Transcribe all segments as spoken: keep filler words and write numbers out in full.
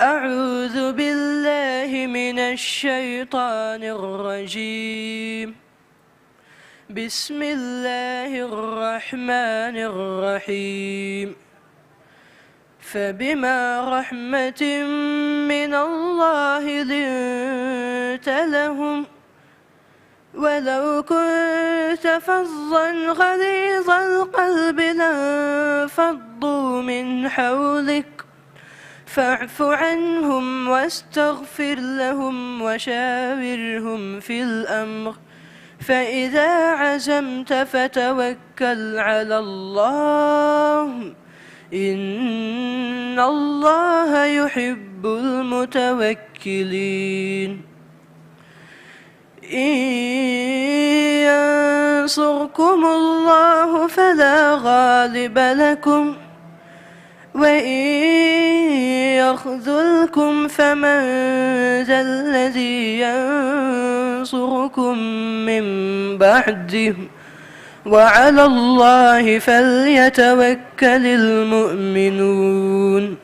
أعوذ بالله من الشيطان الرجيم. بسم الله الرحمن الرحيم. فبما رحمة من الله لنت لهم ولو كنت فظا غليظ القلب لانفضوا من حولك فاعف عنهم واستغفر لهم وشاورهم في الأمر فإذا عزمت فتوكل على الله إن الله يحب المتوكلين. إن ينصركم الله فلا غالب لكم وإن يخذلكم فمن ذا الذي ينصركم من بعده وعلى الله فليتوكل المؤمنون.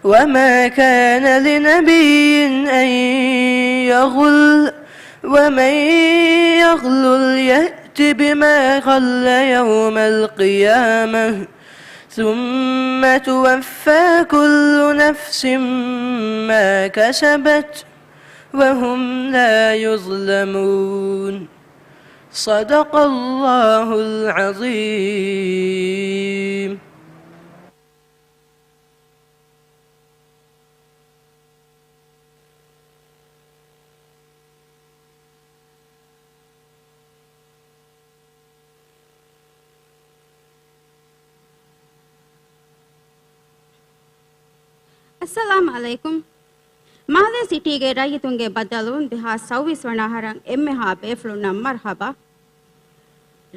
وما كان لنبي أن يغل ومن يغلل يأت بما غل يوم القيامة ثم توفى كل نفس ما كسبت وهم لا يظلمون. صدق الله العظيم. އައްސަލާމް ޢަލައިކުމް. މާލޭ ސިޓީގެ ރައްޔިތުންގެ ބައްދަލުވުން ދެހާސް ސައުވީސް ވަނަ އަހަރަށް އެންމެހާ ބޭފުޅުންނަށް މަރްޙަބާ.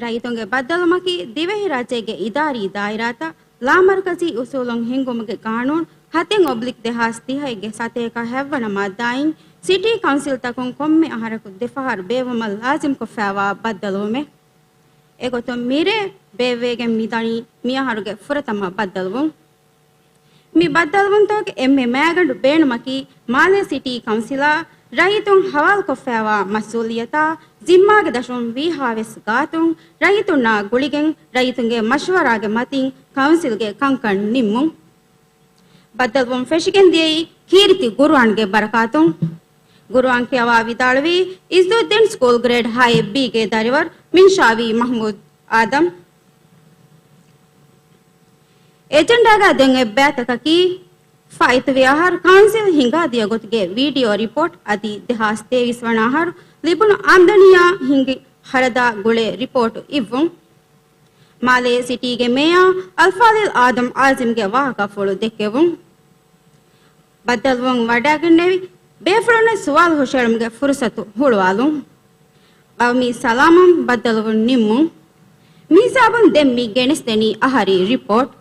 ރައްޔިތުންގެ ބައްދަލުމަކީ ދިވެހިރާއްޖޭގެ އިދާރީ ދާއިރާތައް ލާމަރުކަޒީ އުސޫލުން ހިންގުމުގެ ގާނޫނު ހަތެއް އޮބްލިކް ދެހާސް ތިހައެއްގެ ސަތޭކަ ހަތްވަނަ މާއްދާއިން ސިޓީ ކައުންސިލްތަކުން ކޮންމެ އަހަރަކު ދެފަހަރު ބޭއްވުމަށް ލާޒިމްކޮށްފައިވާ ބައްދަލުވުމެއް. އެގޮތުން މިރޭ ބޭއްވެގެން މިދަނީ މިއަހަރުގެ ފުރަތަމަ ބައްދަލުވުން. މި ބައްދަލުވުންތަކުގެ އެންމެ މައިގަނޑު ބޭނުމަކީ މާލޭ ސިޓީ ކައުންސިލާ ރައްޔިތުން ހަވާލުކޮށްފައިވާ މަސްއޫލިއްޔަތާ ޒިންމާގެ ދަށުން ވީހާވެސް ގާތުން ރައްޔިތުންނާ ގުޅިގެން ރައްޔިތުންގެ މަޝްވަރާގެ މަތިން ކައުންސިލްގެ ކަންކަން ނިންމުން. ބައްދަލުވުން ފެށިގެން ދިޔައީ ކީރިތި ގުރުއާންގެ ބަރަކާތުން. ގުރުއާން ކިޔަވާ ވިދާޅުވީ އިޒުއްދީން ސްކޫލް ގްރޭޑް ހައެއް ބީގެ ދަރިވަރު މިންޝާވީ މަހްމޫދު އާދަމް. އެޖެންޑާގަ ދެން އެއްބައިތަކަކީ، ފާއިތުވި އަހަރު ކައުންސިލް ހިނގާދިޔަ ގޮތުގެ ވީޑިއޯ ރިޕޯޓް އަދި ދެހާސް ތޭވީސް ވަނަ އަހަރު ލިބުނު އާމްދަނީއާ ހިނގި ހަރަދާ ގުޅޭ ރިޕޯޓު އިއްވުން. މާލޭ ސިޓީގެ މޭޔާ އަލްފާޟިލް އާދަމް އާޒިމްގެ ވާހަކަފުޅު ދެއްކެވުން. ބައްދަލުވުން ވަޑައިގެންނެވި ބޭފުޅުންނަށް ސުވާލު ހުށައެޅުމުގެ ފުރުސަތު ހުޅުވާލުން. ޤައުމީ ސަލާމަތް ބައްދަލުވުން ނިންމުން. މިހިސާބުން ދެން މި ގެނެސްދެނީ އަހަރީ ރިޕޯޓް.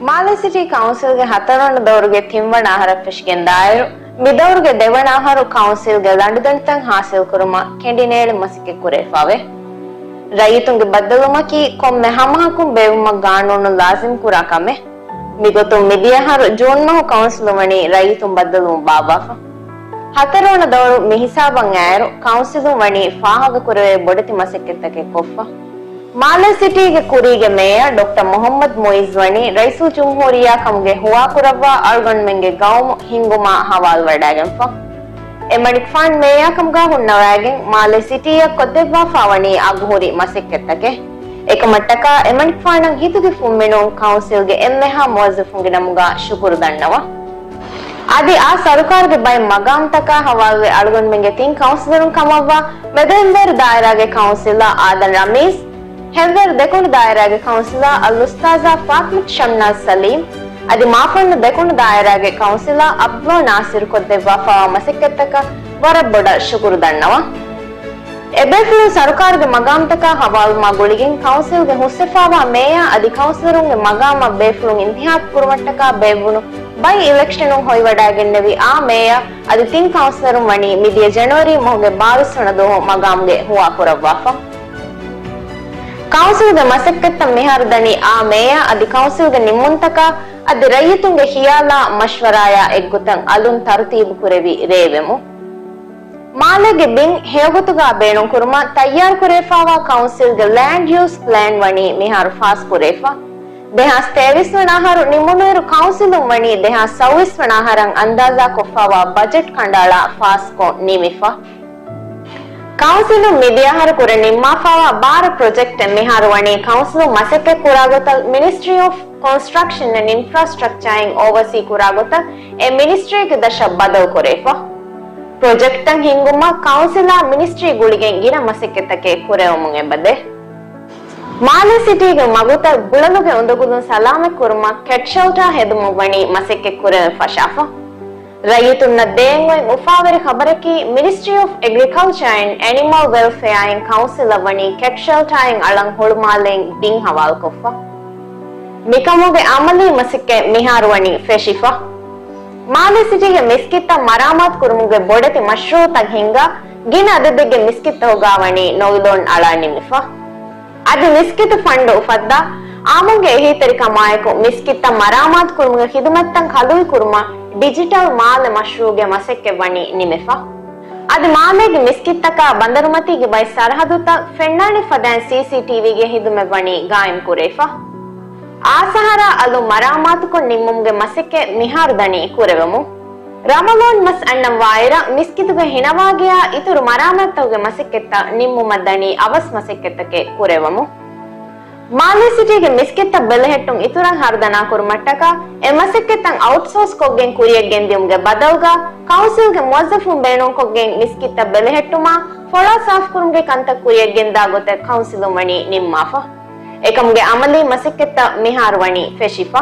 މާލޭ ސިޓީ ކައުންސިލްގެ ހަތަރުވަނަ ދައުރުގެ ތިންވަނަ އަހަރަށް ފެށިގެން ދާއިރު، މި ދައުރުގެ ދެވަނަ އަހަރު ކައުންސިލްގެ ލަނޑުދަނޑިތައް ހާސިލްކުރުމަށް ކެނޑިނޭޅި މަސައްކަތް ކުރެވިފަވޭ. ރައްޔިތުންގެ ބައްދަލުވުމަކީ ކޮންމެ ހަމަހަކުން ބޭއްވުމަށް ގާނޫނުން ލާޒިމް ކުރާ ކަމެއް. މިގޮތުން މިދިޔަ އަހަރު ޖޫން މަހު ކައުންސިލުން ވަނީ ރައްޔިތުން ބައްދަލުވުން ބާއްވާފަ. ހަތަރުވަނަ ދައުރު މި ހިސާބަށް އައިރު، ކައުންސިލުން ވަނީ ފާހަގަކުރެވޭ ބޮޑެތި މަސައްކަތްތަކެއް ކޮށްފަ. މާލޭ ސިޓީގެ ކުރީގެ މޭޔަރ ޑޮކްޓަރ މުހައްމަދު މުއިއްޒު ވަނީ ރައީސުލްޖުމްހޫރިއްޔާ ކަމުގެ ހުވާކުރައްވާ އަޅުގަނޑުމެންގެ ގައުމު ހިންގުމާ ހަވާލުވަޑައިގެންފަ. އެމަނިކުފާނު މޭޔާ ކަމުގަ ހުންނަވައިގެން މާލޭ ސިޓީއަށް ކޮށްދެއްވާފާ ވަނީ އަގުހުރި މަސައްކަތްތަކެއް. އެކަމަށްޓަކާ އެމަނިކުފާނަށް ހިތުގެ ފުންމިނުން ކައުންސިލްގެ އެންމެހާ މުވައްޒަފުންގެ ނަމުގަ ޝުކުރު ދަންނަވަން. އަދި އާ ސަރުކާރުގެ ބައެއް މަގާމްތަކާ ހަވާލުވެ އަޅުގަނޑުމެންގެ ތިން ކައުންސިލަރުން ކަމަށްވާ މެދުހެންވޭރު ދާއިރާގެ ކައުންސިލަރ އާދަން ރަމީޒް، ހެންވޭރު ދެކުނު ދާއިރާގެ ކައުންސިލަރ އަލްއުސްތާޒާ ފާތިމަތު ޝަމްނާޒް ސަލީމް، އަދި މާފަންނު ދެކުނު ދާއިރާގެ ކައުންސިލަރ އަބްދުﷲ ނާސިރު ކޮށްދެއްވާފާވާ މަސައްކަތްތަކަށް ވަރަށް ބޮޑަށް ޝުކުރު ދަންނަވަން. އެބޭފުޅުން ސަރުކާރުގެ މަގާމްތަކާ ހަވާލުވުމާ ގުޅިގެން ކައުންސިލްގެ ހުސްވެފާވާ މޭޔާ އަދި ކައުންސިލަރުންގެ މަގާމަށް ބޭފުޅުން އިންތިހާބު ކުރުމަށްޓަކާ ބޭއްވުނު ބައި އިލެކްޝަނުން ހޮވިވަޑައިގެންނެވި އާ މޭޔަރ އަދި ތިން ކައުންސިލަރުން ވަނީ މިދިޔަ ޖެނުއަރީ މަހުގެ ބާވީސް ވަނަ ދުވަހު މަގާމްގެ ހުވާ ކުރައްވާފަ. ކައުންސިލްގެ މަސައްކަތްތައް މިހާރު ދަނީ އާ މޭޔަރ އަދި ކައުންސިލްގެ ނިންމުންތަކާ އަދި ރައްޔިތުންގެ ޚިޔާލާ މަޝްވަރާޔާ އެއްގޮތަށް އަލުން ތަރުތީބު ކުރެވި ރޭވެމުން. މާލޭގެ ބިން ހެޔޮގޮތުގާ ބޭނުންކުރުމަށް ތައްޔާރުކުރެވިފާވާ ކައުންސިލްގެ ލޭންޑް ޔޫސް ޕްލޭން ވަނީ މިހާރު ފާސްކުރެވިފަ. ދެހާސް ތޭވީސް ވަނަ އަހަރު ނިމުނުއިރު ކައުންސިލުން ވަނީ ދެހާސް ސައުވީސް ވަނަ އަހަރަށް އަންދާޒާކޮށްފާވާ ބަޖެޓް ކަނޑައަޅާ ފާސްކޮށް ނިމިފަ. ކައުންސިލުން މިދިޔަ އަހަރު ކުރެ ނިންމާފާވާ ބާރަ ޕްރޮޖެކްޓެއް މިހާރު ވަނީ ކައުންސިލުން މަސައްކަތް ކުރާ ގޮތަށް މިނިސްޓްރީ އޮފް ކޮންސްޓްރަކްޝަން އެންޑް އިންފްރާސްޓްރަކްޗާއިން އޯވަސީ ކުރާ ގޮތަށް އެ މިނިސްޓްރީގެ ދަށަށް ބަދަލުކުރެވިފަ. ޕްރޮޖެކްޓްތައް ހިންގުމަށް ކައުންސިލާ މިނިސްޓްރީ ގުޅިގެން ގިނަ މަސައްކަތްތަކެއް ކުރެވެމުން އެބަދޭ. މާލޭ ސިޓީގެ މަގުތައް ބުޅަލުގެ އުނދަގުލުން ސަލާމަތް ކުރުމަށް ކެޓް ޝެލްޓާ ހެދުމަށް ވަނީ މަސައްކަތް ކުރެވެން ފަށާފަ. ރައްޔިތުންނަށް ދޭން އޮތް އުފާވެރި ޚަބަރަކީ، މިނިސްޓްރީ އޮފް އެގްރިކަލްޗާ އެންޑް އެނިމަލް ވެލްފެއާއިން ކައުންސިލަށް ވަނީ ކެޓް ޝެލްޓާއިން އަޅަން ހުޅުމާލެއިން ބިން ހަވާލުކޮށްފަ. މިކަމުގެ އަމަލީ މަސައްކަތް މިހާރު ވަނީ ފެށިފަ. މާލޭ ސިޓީގެ މިސްކިތްތައް މަރާމާތު ކުރުމުގެ ބޮޑެތި މަޝްރޫއުތައް ހިންގާ، ގިނަ އަދަދެއްގެ މިސްކިތްތަކުގާ ވަނީ ނޮގިލޯން އަޅާ ނިމިފަ. އަދި މިސްކިތު ފަންޑު އުފައްދާ، އާއްމުންގެ އެހީތެރިކަމާއެކު މިސްކިތްތައް މަރާމާތު ކުރުމުގެ ޚިދުމަތްތައް ކަލުވި ކުރުމަށް ޑިޖިޓަލް މާލެ މަޝްރޫއުގެ މަސައްކަތް ވަނީ ނިމިފަ. އަދި މާލޭގެ މިސްކިތްތަކާ ބަނދަރުމަތީގެ ބައެއް ސަރަހައްދުތައް ފެންނާނެ ފަދައިން ސީސީޓީވީގެ ޚިދުމަތް ވަނީ ގާއިމް ކުރެވިފަ. އާ ސަހަރާ އަލުން މަރާމާތުކޮށް ނިންމުމުގެ މަސައްކަތް މިހާރު ދަނީ ކުރެވެމުން. ރަމަޟާން މަސް އަންނަން ވާއިރަށް މިސްކިތުގެ ހިނަވާގެޔާ އިތުރު މަރާމާތުތަކުގެ މަސައްކަތްތައް ނިންމުމަށް ދަނީ އަވަސް މަސައްކަތްތަކެއް ކުރެވެމުން. މާލޭ ސިޓީގެ މިސްކިތްތައް ބެލެހެއްޓުން އިތުރަށް ހަރުދަނާ ކުރުމަށްޓަކާ އެ މަސައްކަތްތައް އައުޓްސޯސް ކޮށްގެން ކުރިޔަށް ގެންދިޔުމުގެ ބަދަލުގަ ކައުންސިލްގެ މުވައްޒަފުން ބޭނުންކޮށްގެން މިސްކިތްތައް ބެލެހެއްޓުމާ ފޮޅާ ސާފުކުރުމުގެ ކަންތައް ކުރިޔަށް ގެންދާ ގޮތެއް ކައުންސިލުން ވަނީ ނިންމާފަ. އެކަމުގެ އަމަލީ މަސައްކަތްތައް މިހާރު ވަނީ ފެށިފަ.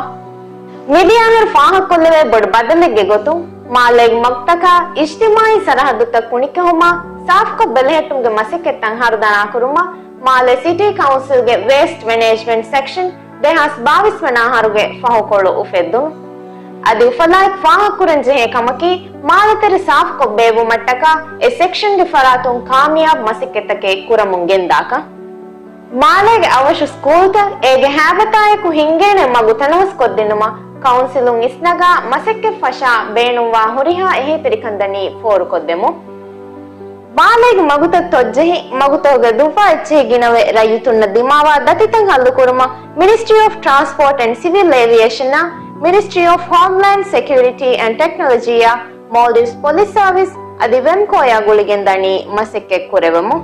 މިދިޔަ އަހަރު ފާހަގަކޮށްލެވޭ ބޮޑު ބަދަލެއްގެ ގޮތުން، މާލޭގެ މަގުތަކާ އިޖްތިމާއީ ސަރަހައްދުތައް ކުނިކެހުމާ، ސާފުކޮށް ބެލެހެއްޓުމުގެ މަސައްކަތްތައް ހަރުދަނާ ކުރުމަށް، މާލޭ ސިޓީ ކައުންސިލްގެ ވޭސްޓް މެނޭޖްމަންޓް ސެކްޝަން ދެހާސް ބާވީސް ވަނަ އަހަރުގެ ފަހުކޮޅު އުފެއްދުނު. އަދި އުފަލާއެކު ފާހަގަކުރަންޖެހޭ ކަމަކީ، މާލެތެރެ ސާފުކޮށް ބޭއްވުމަށްޓަކާ އެ ސެކްޝަންގެ ފަރާތުން ކާމިޔާބު މަސައްކަތްތަކެއް ކުރަމުން ގެންދާކަން. މާލޭގެ އަވަށު ސްކޫލްތައް އޭގެ ހައިބަތާއެކު ހިންގޭނެ މަގު ތަނަވަސްކޮށްދިނުމަށް ކައުންސިލުން އިސްނަގާ މަސައްކަތް ފަށާ ބޭނުންވާ ހުރިހާ އެހީތެރިކަން ދަނީ ފޯރުކޮށްދެމުން. މާލޭގެ މަގުތައް ތޮއްޖެހި، މަގުތަކުގެ ދުއްވާ އެއްޗެހި ގިނަވެ، ރައްޔިތުންނަށް ދިމާވާ ދަތިތައް ހައްލުކުރުމަށް މިނިސްޓްރީ އޮފް ޓްރާންސްޕޯޓް އެންޑް ސިވިލް އޭވިއޭޝަނާ، މިނިސްޓްރީ އޮފް ހޯމްލޭންޑް ސެކިއުރިޓީ އެންޑް ޓެކްނޮލޮޖީއާ، މޯލްޑިވްސް ޕޮލިސް ސާވިސް އަދި ވެމްކޯއާ ގުޅިގެން ދަނީ މަސައްކަތް ކުރެވެމުން.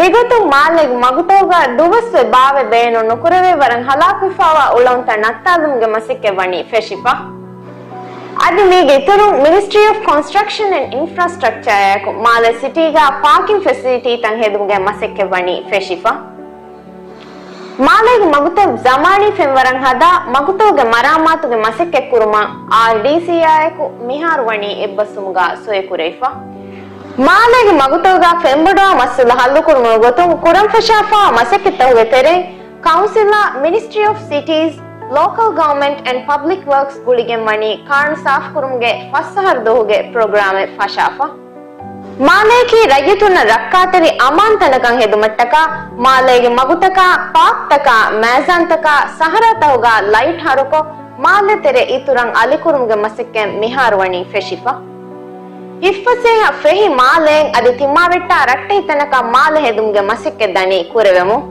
މިގޮތުން މާލޭގެ މަގުތަކުގަ ދުވަސްވެ ބާވެ ބޭނުން ނުކުރެވޭ ވަރަށް ހަލާކުވެފާވާ އުޅަނދުތައް ނައްތާލުމުގެ މަސައްކަތް ވަނީ ފެށިފަ. އަދި މީގެ އިތުރުން މިނިސްޓްރީ އޮފް ކޮންސްޓްރަކްޝަން އެންޑް އިންފްރާސްޓްރަކްޗާއާއެކު މާލެ ސިޓީގަ ޕާކިން ފެސިލިޓީތައް ހެދުމުގެ މަސައްކަތް ވަނީ ފެށިފަ. މާލޭގެ މަގުތައް ޒަމާނީ ފެންވަރަށް ހަދާ، މަގުތަކުގެ މަރާމާތުގެ މަސައްކަތް ކުރުމަށް އާރްޑީސީއާއެކު މިހާރު ވަނީ އެއްބަސްވުމުގަ ސޮއެކުރެވިފަ. މާލޭގެ މަގުތަކުގަ ފެންބޮޑުވާ މައްސަލަ ހައްލުކުރުމުގެ ގޮތުން ކުރަން ފަށާފާ މަސައްކަތްތަކުގެ ތެރެއިން ކައުންސިލާ މިނިސްޓްރީ އޮފް ސިޓީސް، ލޯކަލް ގަވަރމަންޓް އެންޑް ޕަބްލިކް ވަރކްސް ގުޅިގެން ވަނީ ކާން ސާފުކުރުމުގެ ފަސް އަހަރު ދުވަހުގެ ޕްރޮގްރާމެއް ފަށާފަ. މާލޭއަކީ ރައްޔިތުންނަށް ރައްކާތެރި އަމާން ތަނަކަށް ހެދުމަށްޓަކާ، މާލޭގެ މަގުތަކާ، ޕާކްތަކާ، މައިޒާންތަކާ، ސަހަރާތަކުގާ ލައިޓް ހަރުކޮށް، މާލެ ތެރެ އިތުރަށް އަލިކުރުމުގެ މަސައްކަތް މިހާރު ވަނީ ފެށިފަ. ހިތްފަސޭހަ ފެހި މާލޭން އަދި ތިމާވެއްޓާ ރައްޓެހި ތަނަކަށް މާލެ ހެދުމުގެ މަސައްކަތް ދަނީ ކުރެވެމުން.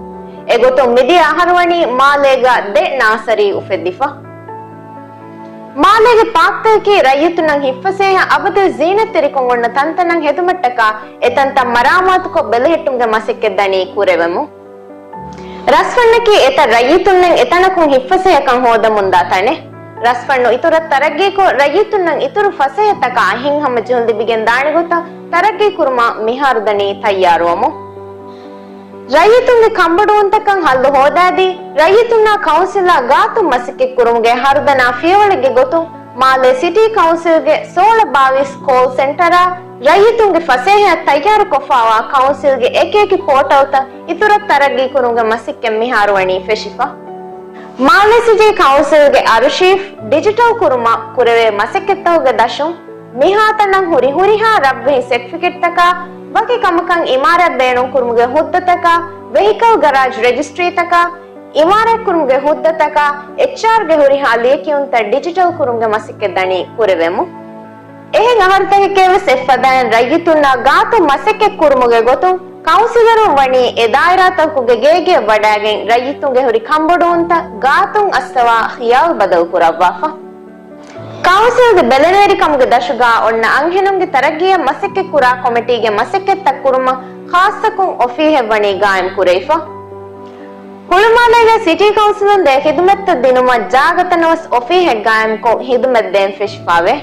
އެގޮތުން މިދިޔަ އަހަރު ވަނީ މާލޭގަ ދެ ނާސަރީ އުފެއްދިފަ. މާލޭގެ ޕާކްތަކަކީ ރައްޔިތުންނަށް ހިތްފަސޭހަ އަބަދުވެސް ޒީނަތްތެރިކަން އޮންނަ ތަންތަނަށް ހެދުމަށްޓަކާ އެތަންތަން މަރާމާތުކޮށް ބެލެހެއްޓުމުގެ މަސައްކަތް ދަނީ ކުރެވެމުން. ރަސްފަންނަކީ އެތައް ރައްޔިތުންނަށް އެތަނަކުން ހިތްފަސޭހަކަން ހޯދަމުންދާ ތަނެއް. ރަސްފަންނު އިތުރަށް ތަރައްގީކޮށް، ރައްޔިތުންނަށް އިތުރު ފަސޭހަތަކާ ހިތްހަމަޖެހުން ލިބިގެން ދާނެ ގޮތަށް ތަރައްގީ ކުރުމަށް މިހާރު ދަނީ ތައްޔާރުވަމުން. ރައްޔިތުންގެ ކަންބޮޑުވުންތަކަށް ހައްލު ހޯދާދީ، ރައްޔިތުންނާ ކައުންސިލާ ގާތުން މަސައްކަތް ކުރުމުގެ ހަރުދަނާ ފިޔަވަޅެއްގެ ގޮތުން، މާލޭ ސިޓީ ކައުންސިލްގެ ސޯޅަ ބާވީސް ކޯލް ސެންޓަރާ، ރައްޔިތުންގެ ފަސޭހައަށް ތައްޔާރުކޮށްފާވާ ކައުންސިލްގެ އެކިއެކި ޕޯޓަލްތައް އިތުރަށް ތަރައްގީ ކުރުމުގެ މަސައްކަތް މިހާރު ވަނީ ފެށިފަ. މާލެ ސިޓީ ކައުންސިލްގެ އަރުޝީފް ޑިޖިޓަލް ކުރުމަށް ކުރެވޭ މަސައްކަތްތަކުގެ ދަށުން މިހާތަނަށް ހުރި ހުރިހާ ރަށްވެހި ސެޓްފިކެޓްތަކާ ވަކި ކަމަކަށް އިމާރާތް ބޭނުންކުރުމުގެ ހުއްދަތަކާ، ވެހިކަލް ގަރާޖް ރެޖިސްޓްރީތަކާ، އިމާރާތްކުރުމުގެ ހުއްދަތަކާ، އެޗްއާރްގެ ހުރިހާ ލިޔެކިޔުންތައް ޑިޖިޓަލް ކުރުމުގެ މަސައްކަތް ދަނީ ކުރެވެމުން. އެހެން އަހަރުތަކެކޭވެސް އެއްފަދައިން ރައްޔިތުންނާ ގާތުން މަސައްކަތް ކުރުމުގެ ގޮތުން ކައުންސިލަރުން ވަނީ އެ ދާއިރާތަކުގެ ގޭގެއަށް ވަޑައިގެން ރައްޔިތުންގެ ހުރި ކަންބޮޑުވުންތައް ގާތުން އައްސަވާ ޚިޔާލު ބަދަލު ކުރައްވާފަ. ކައުންސިލްގެ ބެލެނިވެރިކަމުގެ ދަށުގާ އޮންނަ އަންހެނުންގެ ތަރައްގީއަށް މަސައްކަތް ކުރާ ކޮމިޓީގެ މަސައްކަތްތައް ކުރުމަށް ޚާއްޞަކޮށް އޮފީހެއް ވަނީ ގާއިމް ކުރެވިފަ. ހުޅުމާލޭގެ ސިޓީ ކައުންސިލުން ދޭ ޚިދުމަތްތައް ދިނުމަށް ޖާގަތައް ނަމަވެސް އޮފީހެއް ގާއިމްކޮށް ޚިދުމަތް ދޭން ފެށިފަވޭ.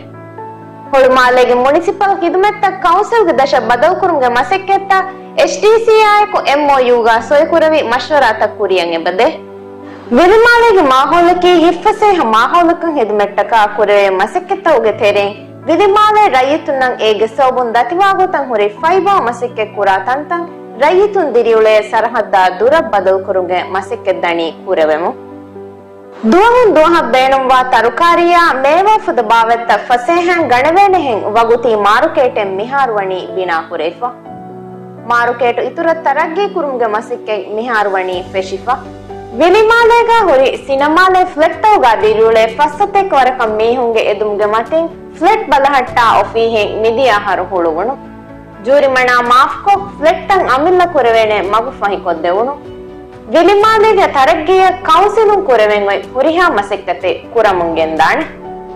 ހުޅުމާލޭގެ މުނިސިޕަލް ޚިދުމަތްތައް ކައުންސިލްގެ ދަށަށް ބަދަލުކުރުމުގެ މަސައްކަތްތައް އެޗްޑީސީއާއެކު އެމްއޯޔޫގާ ސޮއިކުރެވި މަޝްވަރާތައް ކުރިއަށް އެބަދޭ. ވިލިމާލޭގެ މާހައުލަކީ ހިތްފަސޭހަ މާހައުލަކަށް ޚިދުމަތްތަކާ ކުރެވޭ މަސައްކަތްތަކުގެ ތެރެއިން ވިލިމާލޭ ރައްޔިތުންނަށް އޭގެ ސަބަބުން ދަތިވާގޮތަށް ހުރި ފައިބާ މަސައްކަތް ކުރާ ތަންތަން ރައްޔިތުން ދިރިއުޅޭ ސަރަހައްދާ ދުރަށް ބަދަލުކުރުމުގެ މަސައްކަތް ދަނީ ކުރެވެމުން. ދުވަހުން ދުވަހަށް ބޭނުންވާ ތަރުކާރީއާ މޭވާ ފުދަ ބާވަތްތައް ފަސޭހައިން ގަނެވޭނެހެން ވަގުތީ މާރުކޭޓެއް މިހާރު ވަނީ ބިނާކުރެވިފަ. މާރުކޭޓު އިތުރަށް ތަރައްގީ ކުރުމުގެ މަސައްކަތް މިހާރު ވަނީ ފެށިފަ. ވިލިމާލޭގާ ހުރި ސިނަމާލޭ ފްލެޓްތަކުގާ ދިރިއުޅޭ ފަސް ސަތޭކަ ވަރަކަށް މީހުންގެ އެދުމުގެ މަތިން ފްލެޓް ބަލަހައްޓާ އޮފީހެއް މިދިޔަ އަހަރު ހުޅުވުނު. ޖޫރިމަނާ މާފްކޮށް، ފްލެޓްތައް އަމިއްލަ ކުރެވޭނެ މަގު ފަހިކޮށްދެވުނު. ވިލިމާލޭގެ ތަރައްގީއަށް ކައުންސިލުން ކުރެވެން އޮތް ހުރިހާ މަސައްކަތެއް ކުރަމުން ގެންދާނެ.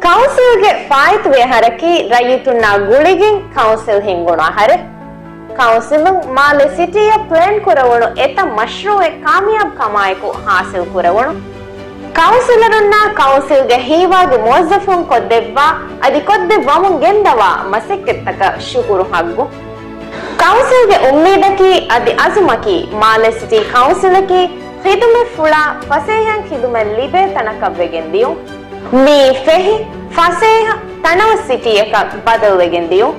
ކައުންސިލްގެ ފާއިތުވި އަހަރަކީ ރައްޔިތުންނާ ގުޅިގެން ކައުންސިލް ހިންގުނު އަހަރެއް. ކައުންސިލުން މާލެ ސިޓީއަށް ޕްލޭން ކުރެވުނު އެތައް މަޝްރޫއެއް ކާމިޔާބު ކަމާއެކު ހާސިލް ކުރެވުނު. ކައުންސިލަރުންނާ ކައުންސިލްގެ ހީވާގި މުވައްޒަފުން ކޮށްދެއްވާ އަދި ކޮށްދެއްވަމުން ގެންދަވާ މަސައްކަތްތަކަށް ޝުކުރު ހައްގު. ކައުންސިލްގެ އުއްމީދަކީ އަދި އަޒުމަކީ މާލެ ސިޓީ ކައުންސިލަކީ ޚިދުމަތްފުޅާ ފަސޭހައިން ޚިދުމަތް ލިބޭ ތަނަކަށް ވެގެން ދިޔުން. މިއީ ފެހި، ފަސޭހަ، ތަނަވަސް ސިޓީއަކަށް ބަދަލުވެގެން ދިޔުން.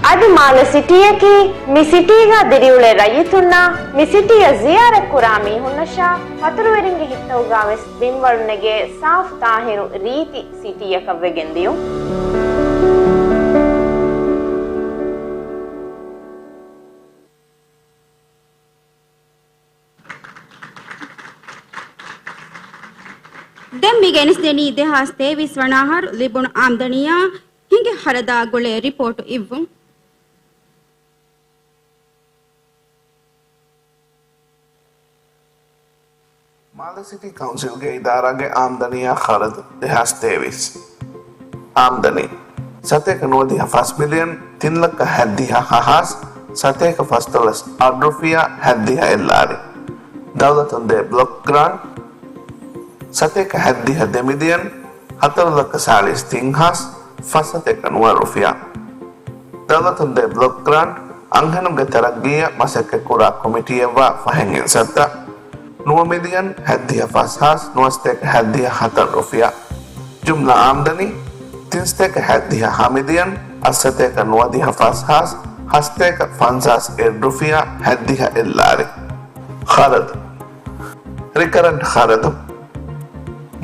އަދި މާލެ ސިޓީއަކީ މި ސިޓީގާ ދިރިއުޅޭ ރައްޔިތުންނާ މި ސިޓީއަށް ޒިޔާރަތްކުރާ މީހުންނަށާ ފަތުރުވެރިންގެ ހިތްތަކުގާވެސް ބިންވަޅުނެގޭ ސާފު ތާހިރު ރީތި ސިޓީއަކަށްވެގެން ދިޔުން. ދެން މި ގެނެސްދެނީ ދެހާސް ތޭވީސް ވަނަ އަހަރު ލިބުނު އާމްދަނީއާ ހިނގި ޚަރަދާ ގުޅޭ ރިޕޯޓު އިއްވުން. މާލެ ސިޓީ ކައުންސިލްގެ އިދާރާގެ އާމްދަނީއާ ޚަރަދު ދެހާސް ތޭވީސް. އާމްދަނީ ސަތޭކަ ނުވަދިހަ ފަސް މިލިއަން ތިން ލައްކަ ހަތްދިހަ ހަ ހާސް ސަތޭކަ ފަސްދޮޅަސް އަށް ރުފިޔާ ހަތްދިހަ އެއްލާރި. ދައުލަތުން ދޭ ބްލޮކް ގްރާންޓް ސަތޭކަ ހަތްދިހަ ދެ މިލިއަން ހަތަރު ލައްކަ ސާޅީސް ތިން ހާސް ފަސް ސަތޭކަ ނުވަ ރުފިޔާ. ދައުލަތުން ދޭ ބްލޮކް ގްރާންޓް އަންހެނުންގެ ތަރައްގީއަށް މަސައްކަތް ކުރާ ކޮމިޓީއަށްވާ ފަހެއް އިންސައްތަ ނުވަ މިލިއަން ހަތްދިހަ ފަސް ހާސް ނުވަސަތޭކަ ހަތްދިހަ ހަތަރު ރުފިޔާ. ޖުމްލަ އާމްދަނީ ތިންސަތޭކަ ހަތްދިހަ ހަ މިލިއަން އަށްސަތޭކަ ނުވަދިހަ ފަސް ހާސް ހަސަތޭކަ ފަންސާސް އެއް ރުފިޔާ ހަތްދިހަ އެއްލާރި. ޚަރަދު. ރިކަރަންޓް ޚަރަދު.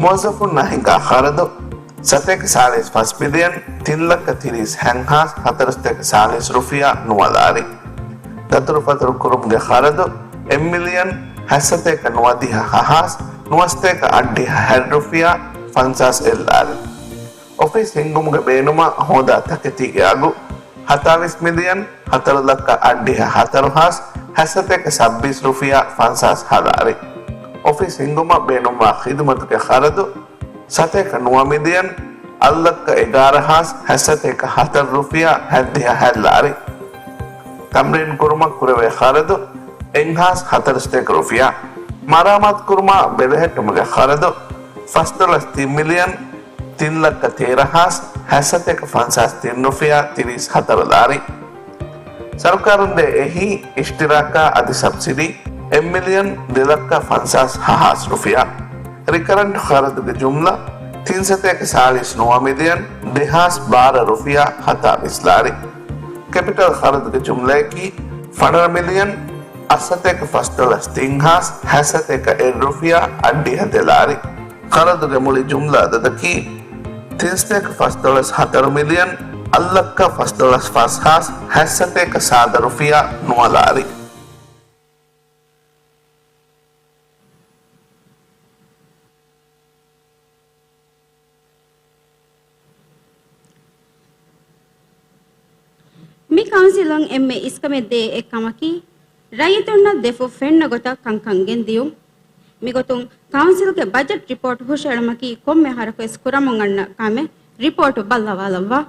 މުވައްޒަފުންނަށް ހިނގާ ޚަރަދު ސަތޭކަ ސާޅީސް ފަސް މިލިއަން ތިން ލައްކަ ތިރީސް ހަތް ހާސް ހަތަރުސަތޭކަ ސާޅީސް ރުފިޔާ ނުވަލާރި. ދަތުރުފަތުރު ކުރުމުގެ ޚަރަދު އެއް މިލިއަން ހަތްސަތޭކަ ނުވަދިހަ ހަ ހާސް ނުވަސަތޭކަ އަށްޑިހަ ހަތް ރުފިޔާ ފަންސާސް އެއްލާރި. އޮފީސް ހިންގުމުގެ ބޭނުމަށް ހޯދާ ތަކެތީގެ އަގު ހަތާވީސް މިލިއަން ހަތަރު ލައްކަ އަށްޑިހަ ހަތަރު ހާސް ހަތްސަތޭކަ ސައްބީސް ރުފިޔާ ފަންސާސް ހަ ލާރި. އޮފީސް ހިންގުމަށް ބޭނުންވާ ޚިދުމަތުގެ ޚަރަދު ސަތޭކަ ނުވަ މިލިއަން އަށް ލައްކަ އެގާރަ ހާސް ހަތްސަތޭކަ ހަތަރު ރުފިޔާ ހަތްދިހަ ހަތް ލާރި. ތަމްރީން ކުރުމަށް ކުރެވޭ ޚަރަދު އެއް ހާސް ހަތަރުސަތޭކަ ރުފިޔާ. މަރާމާތު ކުރުމާ ބެލެހެއްޓުމުގެ ޚަރަދު ފަސްދޮޅަސް ތިން މިލިއަން ތިން ލައްކަ ތޭރަ ހާސް ހަތްސަތޭކަ ފަންސާސް ތިން ރުފިޔާ ތިރީސް ހަތަރު ލާރި. ސަރުކާރުން ދޭ އެހީ އިޝްތިރާކާ އަދި ސަބްސިޑީ އެއް މިލިއަން ދެ ލައްކަ ފަންސާސް ހަ ހާސް ރުފިޔާ. ރިކަރަންޓް ޚަރަދުގެ ޖުމްލަ ތިން ސަތޭކަ ސާޅީސް ނުވަ މިލިއަން ދެ ހާސް ބާރަ ރުފިޔާ ހަތާވީސް ލާރި. ކެޕިޓަލް ޚަރަދުގެ ޖުމްލައަކީ ފަނަރަ މިލިއަން އަށްސަތޭކަ ފަސްދޮޅަސް ތިން ހާސް ހަތްސަތޭކަ އެއް ރުފިޔާ އަށްޑިހަ ދެ ލާރި. ޤަރަޟުގެ މުޅި ޖުމްލަ އަދަދަކީ ތިން ސަތޭކަ ފަސް ދޮޅަސް ހަތަރު މިލިއަން އަށް ލައްކަ ފަސް ދޮޅަސް ފަސް ހާސް ހަތް ސަތޭކަ ސާދަ ރުފިޔާ ނުވަ ލާރި. މި ކައުންސިލުން އެންމެ އިސްކަމެއް ދޭ އެއްކަމަކީ، ރައްޔިތުންނަށް ދެފުށް ފެންނަ ގޮތަށް ކަންކަން ގެންދިޔުން. މިގޮތުން ކައުންސިލްގެ ބަޖެޓް ރިޕޯޓް ހުށައެޅުމަކީ ކޮންމެ އަހަރަކުވެސް ކުރަމުން އަންނަ ކަމެއް. ރިޕޯޓު ބައްލަވާލައްވާ.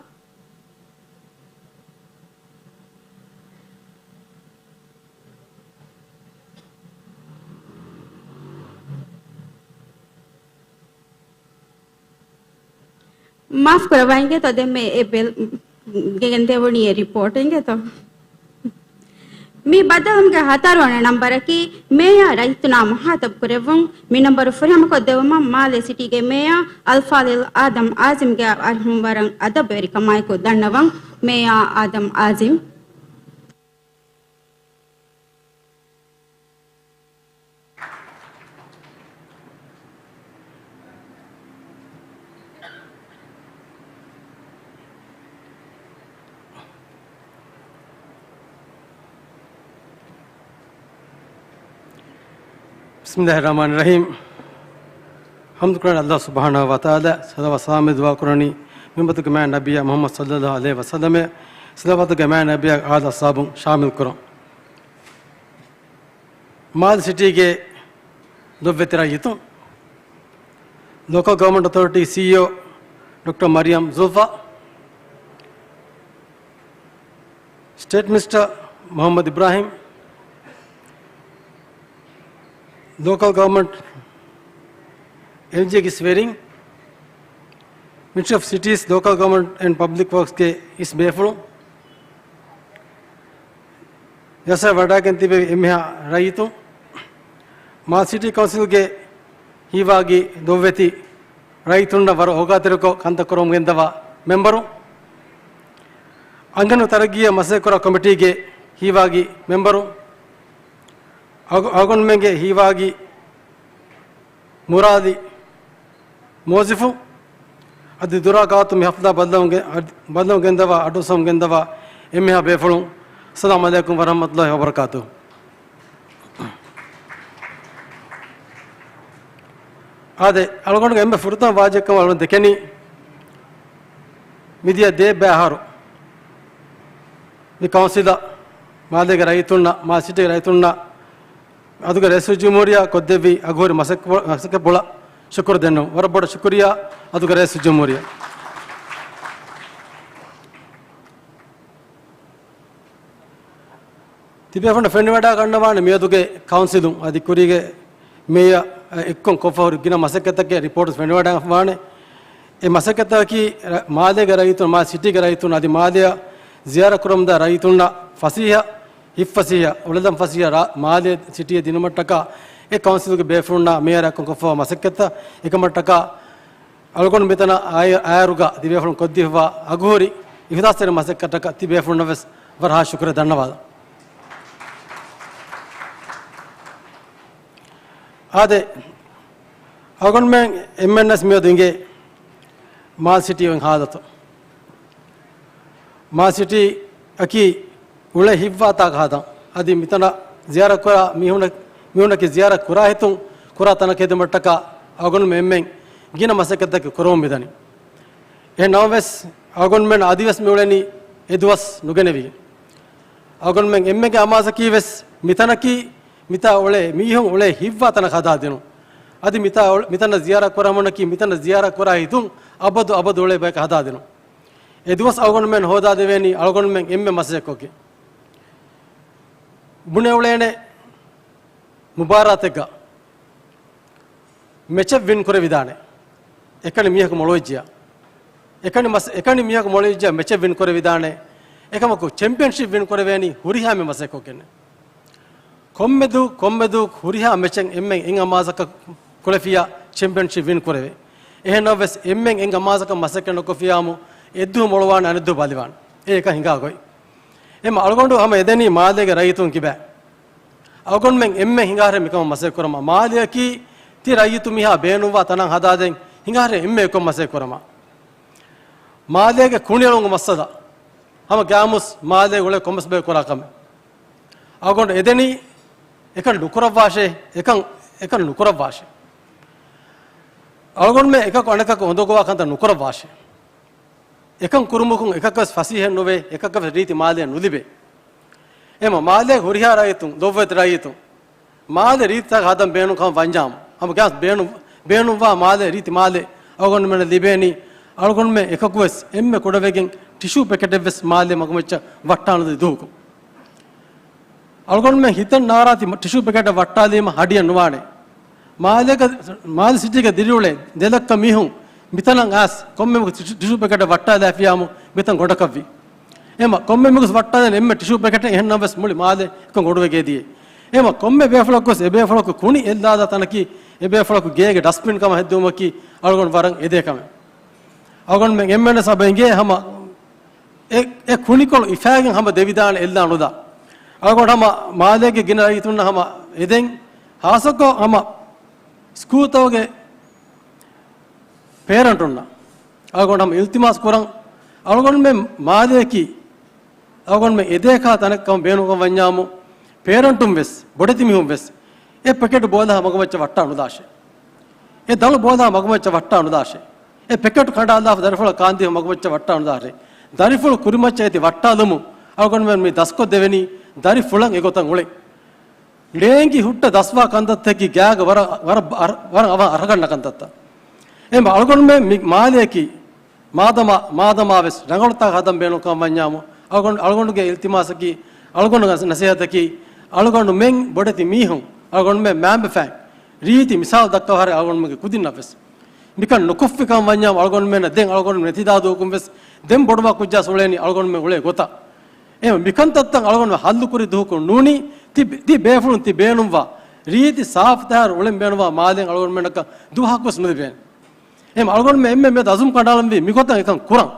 މާފް ކުރައްވާ އިނގޭތޯ، ދެންމެ އެ ބެލް ގެންދެވުނީ އެ ރިޕޯޓް އިނގޭތޯ. މި ބައްދަލުވުމުގެ ހަތަރުވަނަ ނަންބަރަކީ މޭޔާ ރައްޔިތުންނާ މުހާތަބު ކުރެއްވުން. މި ނަންބަރު ފުރިހަމަކޮށްދެއްވުމަށް މާލެ ސިޓީގެ މޭޔާ އަލްފާޟިލް އާދަމް އާޒިމްގެ އަރިހުން ވަރަށް އަދަބުވެރިކަމާއެކު ދަންނަވަން. މޭޔާ އާދަމް އާޒިމް. بسم الله الرحمن الرحيم. ޙަމްދު ކުރަނީ ﷲ ސުބްޙާނަހޫ ވަތަޢާލާ، ޞަލަވާތް ސަލާމް ދުޢާ ކުރަނީ މިއުއްމަތުގެ މާތް ނަބިއްޔާ މުޙައްމަދު ޞައްލައްލާހު ޢަލައިހި ވަސައްލަމަށް، ޞަލަވާތުގެ މާތް ނަބިއްޔާ އާލު އަޞްޙާބުން ޝާމިލް ކުރަން. މާލެ ސިޓީގެ ދޮށްވެތި ރައްޔިތުން، ލޯކަލް ގަވަރމަންޓް އޮތޯރިޓީ ސީއީއޯ ޑޮކްޓަރ މަރިޔަމް ޒުލްފާ، ސްޓޭޓް މިނިސްޓަރ މުޙައްމަދު އިބްރާހިމް، ލޯކަލް ގަވަރމަންޓް އެމްޖީގެ އިސް ވެރިން، މިނިސްޓްރީ އޮފް ސިޓީސް، ލޯކަލް ގަވަރމަންޓް އެންޑް ޕަބްލިކް ވަރކްސްގެ އިސް ބޭފުޅުން، ޖަލްސާއަށް ވަޑައިގެން ތިބި އެންމެހާ ރައްޔިތުން، މާލެ ސިޓީ ކައުންސިލްގެ ހީވާގި ދޮށްވެތި ރައްޔިތުންނަށް ވަރަށް އޯގާތެރިކޮށް ކަންތައް ކުރަމުން ގެންދަވާ މެމްބަރުން، އަންހެނުން ތަރައްގީއަށް މަސައްކަތްކުރާ ކޮމިޓީގެ ހީވާގި މެމްބަރުން، އަޅު-، އަޅުގަނޑުމެންގެ ހީވާގި މުރާލި މުވައްޒަފު، އަދި ދުރާ ގާތު މި ހަފްލާ ބައްލަވަމުން ގެ-، އަދި ބައްލަވަމުން ގެންދަވާ އަޑުއައްސަވަމުން ގެންދަވާ އެންމެހާ ބޭފުޅުން، އައްސަލާމު ޢަލައިކުމް ވަރަޙްމަތުﷲ ވަބަރަކާތުހު. އާދެ، އަޅުގަނޑުގެ އެންމެ ފުރަތަމަ ވާޖިބެއްކަމަށް އަޅުގަނޑު ދެކެނީ، މިދިޔަ ދެ ބައި އަހަރު މި ކައުންސިލަށް މާލޭގެ ރައްޔިތުންނަށް، މާލެ ސިޓީގެ ރައްޔިތުންނަށް އަދުގެ ރައީސުލްޖުމްހޫރިއްޔާ ކޮށްދެއްވި އަގުހުރި މަސައްކަތްޕުޅަށް ޝުކުރު ދެންނެވުން. ވަރަށް ބޮޑަށް ޝުކުރިއްޔާ އަދުގެ ރައީސުލްޖުމްހޫރިއްޔާ. ތިބޭފުޅުން ފެނިވަޑައިގަންނަވާނެ މިއަދުގެ ކައުންސިލުން އަދި ކުރީގެ މޭޔަ އެއްކޮށް ކޮށްފަހުރި ގިނަ މަސައްކަތްތަކެއް ރިޕޯޓް ފެނިވަޑައިގަންނަވާނެ. އެ މަސައްކަތަކީ ރަ-، މާލޭގެ ރައްޔިތުން، މާލެ ސިޓީގެ ރައްޔިތުން އަދި މާލެއަށް ޒިޔާރަތް ކުރަމުންދާ ރައްޔިތުންނަށް ފަސޭހަ ހިތްފަސޭހަ، އުޅެލަން ފަސޭހަ ރާ-، މާލޭ ސިޓީއެއް ދިނުމަށްޓަކާ އެ ކައުންސިލުގެ ބޭފުޅުންނާ މޭޔަރާ އެއްކޮށް ކޮށްފަވާ މަސައްކަތްތައް އެކަމަށްޓަކާ އަޅުގަނޑު މިތަނަށް އާއި-، އާއިރުގަ ތިބޭފުޅުން ކޮށްދީފަވާ އަގުހުރި އިހުލާސްތެރި މަސައްކަތަކަށް ތިބޭފުޅުންނަށް ވެސް ވަރަށް ޝުކުރެއް ދަންނަވާލަން. އާދެ، އަޅުގަނޑުމެން އެންމެންނަސް މިއަދު އިނގޭ މާލެ ސިޓީ އޮތް ހާލަތު. މާލެ ސިޓީއަކީ އުޅޭ ހިތްވާތާކަށް ހަދަން. އަދި މިތަނަށް ޒިޔާރަތްކުރާ މީހުން-، މީހުންނަކީ ޒިޔާރަތް ކުރާ ހިތުން ކުރާ ތަނަކަށް ހެދުމަށްޓަކާ އަޅުގަނޑުމެން އެންމެން ގިނަ މަސައްކަތްތަކެއް ކުރަމުން މިދަނީ. އެހެން ނަމަވެސް، އަޅުގަނޑުމެން އަދިވެސް މިއުޅެނީ އެ ދުވަސް ނުގެނެވިގެން. އަޅުގަނޑުމެން އެންމެންގެ އަމާޒަކީ ވެސް މިތަނަކީ މިތާ އުޅޭ މީހުން އުޅޭ ހިތްވާ ތަނަކަށް ހަދާދިނުން. އަދި މިތާ އުޅ-، މިތަނަށް ޒިޔާރަތް ކުރާ ހަމަނަކީ މިތަނަށް ޒިޔާރަތް ކުރާ ހިތުން އަބަދު އަބަދު އުޅޭ ބަޔަކަށް ހަދާދިނުން. އެ ދުވަސް އަޅުގަނޑުމެން ހޯދާދެވޭނީ އަޅުގަނޑުމެން އެންމެ މަސައްކަތްކޮށްގެން. ބުނެ އުޅޭނެ މުބާރާތެއްގަ މެޗެއް ވިން ކުރެވިދާނެ އެކަނި މީހަކު މޮޅުވެއްޖިޔާ. އެކަނި މަސް-، އެކަނި މީހަކު މޮޅުވެއްޖިޔާ މެޗެއް ވިން ކުރެވިދާނެ. އެކަމަކު ޗެމްޕިއަންޝިޕް ވިން ކުރެވޭނީ ހުރިހާ މެ މަސައްކަތްކޮށްގެން. ކޮންމެދު، ކޮންމެދު ހުރިހާ މެޗެއް އެންމެން އެއް އަމާޒަކަށް ކުޅެފިޔާ ޗެމްޕިއަންޝިޕް ވިން ކުރެވޭ. އެހެން ނަމަވެސް އެންމެން އެއް އަމާޒަކަށް މަސައްކަތް ނުކޮށްފިޔާމު އެއްދުވަހު މޮޅުވާނެ އަނެއްދުވަހު ބަލިވާނެ. އެ އެކަން ހިނގާ ގޮތް. އެމަ އަޅުގަނޑު ހަމަ އެދެނީ މާލޭގެ ރައްޔިތުން ކިބަ. އަޅުގަނޑުމެން އެންމެން ހިނގާހަރެ މިކަމަށް މަސައްކަތް ކުރަމަށް. މާލެއަކީ ތި ރައްޔިތު މީހާ ބޭނުންވާ ތަނަށް ހަދާދޭން ހިނގާރޭ އެންމެ އެކޮށް މަސައްކަތް ކުރަމާ. މާލޭގެ ކުނިއެޅުމުގެ މައްސަލަ ހަމަ ގާމުސް މާލޭ އުޅޭ ކޮންމެސް ބަޔަކު ކުރާ ކަމެއް. އަޅުގަނޑު އެދެނީ އެކަން ނުކުރައްވާށޭ، އެކަން، އެކަން ނުކުރައްވާށޭ. އަޅުގަނޑުމެން އެކަކު އަނެކަކު އޮނދޮގޮވާ ކަންތައް ނުކުރައްވާށޭ. އެކަން ކުރުމަކުން އެކަކަށް ފަސޭހަ ނުވޭ، އެކަކަށް ރީތި މާލެއަށް ނުލިބޭ. އެމަ މާލޭ ހުރިހާ ރައްޔިތުން، ލޮބުވެތި ރައްޔިތުން، މާލެ ރީތިތަކަށް ހަދަން ބޭނުން ކަމަށް ވަންޏާމު، ހަމަ ގާސް ބޭނު-، ބޭނުންވާ މާލެ ރީތި މާލެ އަޅުގަނޑުމެން ލިބޭނީ، އަޅުގަނޑުމެން އެކަކުވެސް އެންމެ ކުޑަވެގެން ޓިޝޫ ޕެކެޓެއްވެސް މާލެ މަގުމައްޗަށް ވައްޓާނުދި ދުވަހަކު. އަޅުގަނޑުމެން ހިތަށް ނާރާތި ޓިޝޫ ޕެކެޓެއް ވައްޓާލީމަ ހަޑިއަށް ނުވާނެ. މާލޭގަ-، މާލެ ސިޓީގަ ދިރިއުޅޭ ދެލައްކަ މީހުން މިތަނަށް އައިސް ކޮންމެ ޓިޝޫ، ޓިޝޫ ޕެކެޓެއް ވައްޓާލާފިޔާމު މިތަން ގޮނޑަކަށްވި. އެމަ ކޮންމެ މީހަކުސް ވައްޓާލަން އެންމެ ޓިޝޫ ޕެކެޓެއް އެހެންނަމަވެސް މުޅި މާލެ އެކަން ގޮނޑުވެގެ ދިޔަ. އެމަ ކޮންމެ ބޭފުޅަކުސް އެ ބޭފުޅަކު ކުނި އެއްލާދާ ތަނަކީ އެ ބޭފުޅަކު ގޭގެ ޑަސްޓްބިން ކަމަށް ހެއްދުމަކީ އަޅުގަނޑު ވަރަށް އެދޭ ކަމެއް. އަޅުގަނޑުމެން އެންމެން ސަބަ އިނގޭ ހަމަ އެ، އެ ކުނިކޮޅު އިފާގެން ހަމަ ދެވިދާނެ އެއްލާ ނުލާ. އަޅުގަނޑު ހަމަ މާލޭގެ ގިނަ ރައްޔިތުންނަށް ހަމަ އެދެން، ހާއްސަކޮށް ހަމަ ސްކޫލްތަކުގެ ޕޭރެންޓުންނަށް އަޅުގަނޑު ހަމަ އިލްތިމާސް ކުރަން، އަޅުގަނޑުމެން މާލެއަކީ އަޅުގަނޑުމެން އެދޭކާ ތަނެއްކަމަށް ބޭނުންކަން ވަންޏާމު، ޕޭރެންޓުން ވެސް، ބޮޑެތި މީހުން ވެސް އެ ޕެކެޓް ބޯލާ މަގުމައްޗަށް ވައްޓާ ނުލާށޭ. އެ ދަޅު ބޯލާ މަގުމައްޗަށް ވައްޓާ ނުލާށޭ. އެ ޕެކެޓް ކަނޑާލާފަ ދަރިފުޅަށް ކާންދީފަ މަގުމައްޗަށް ވައްޓާ ނުލާށޭ. ދަރިފުޅު ކުރިމައްޗަށް އެތި ވައްޓާލުމުން އަޅުގަނޑުމެން މި ދަސްކޮށްދެވެނީ ދަރިފުޅަށް އެގޮތަށް އުޅެން. ނޭނގި ހުއްޓަ ދަސްވާ ކަންތައްތަކީ ގާގަ ވަރަށް، ވަރަށް، ވަރަށް، ވަރަށް އަވަހަށް އަރަގަންނަ ކަންތައްތައް. އެ އަޅުގަނޑުމެން މި މާލެއަކީ މާދަމާ، މާދަމާވެސް ރަނގަޅުތާ ހަދަން ބޭނުންކަމަށް ވަންޏާމު، އަޅުގަނޑު، އަޅުގަނޑުގެ އިލްތިމާސަކީ، އަޅުގަނޑުގެ ނަސޭހަތަކީ، އަޅުގަނޑުމެން ބޮޑެތި މީހުން، އަޅުގަނޑުމެން މައިންބަފައިން ރީތި މިސާލު ދައްކަވާ ހަރެ އަޅުގަނޑުމެންގެ ކުދިންނަށްވެސް. މިކަން ނުކޮށްފިކަން ވަންޏާމު އަޅުގަނޑުމެންނަށް ދެން އަޅުގަނޑު ނެތިދާ ދުވަހަކުންވެސް ދެން ބޮޑުވާ ކުއްޖާސް އުޅޭނީ އަޅުގަނޑުމެން އުޅޭ ގޮތަށް. އެ މިކަންތައްތައް އަޅުގަނޑު ހައްލުކުރި ދުވަހަކުން ނޫނީ ތި، ތި ބޭފުޅުން ތި ބޭނުންވާ ރީތި ސާފުތާހިރު އުޅެން ބޭނުންވާ މާލެއިން އަޅުގަނޑުމެންނަކަށް ދުވަހަކުވެސް ނުލިބޭނެ. އެހެން އަޅުގަނޑުމެން އެންމެ މިއަދު އަޒުމް ކަނޑައަޅަންވީ މިގޮތަށް އެކަން ކުރަން.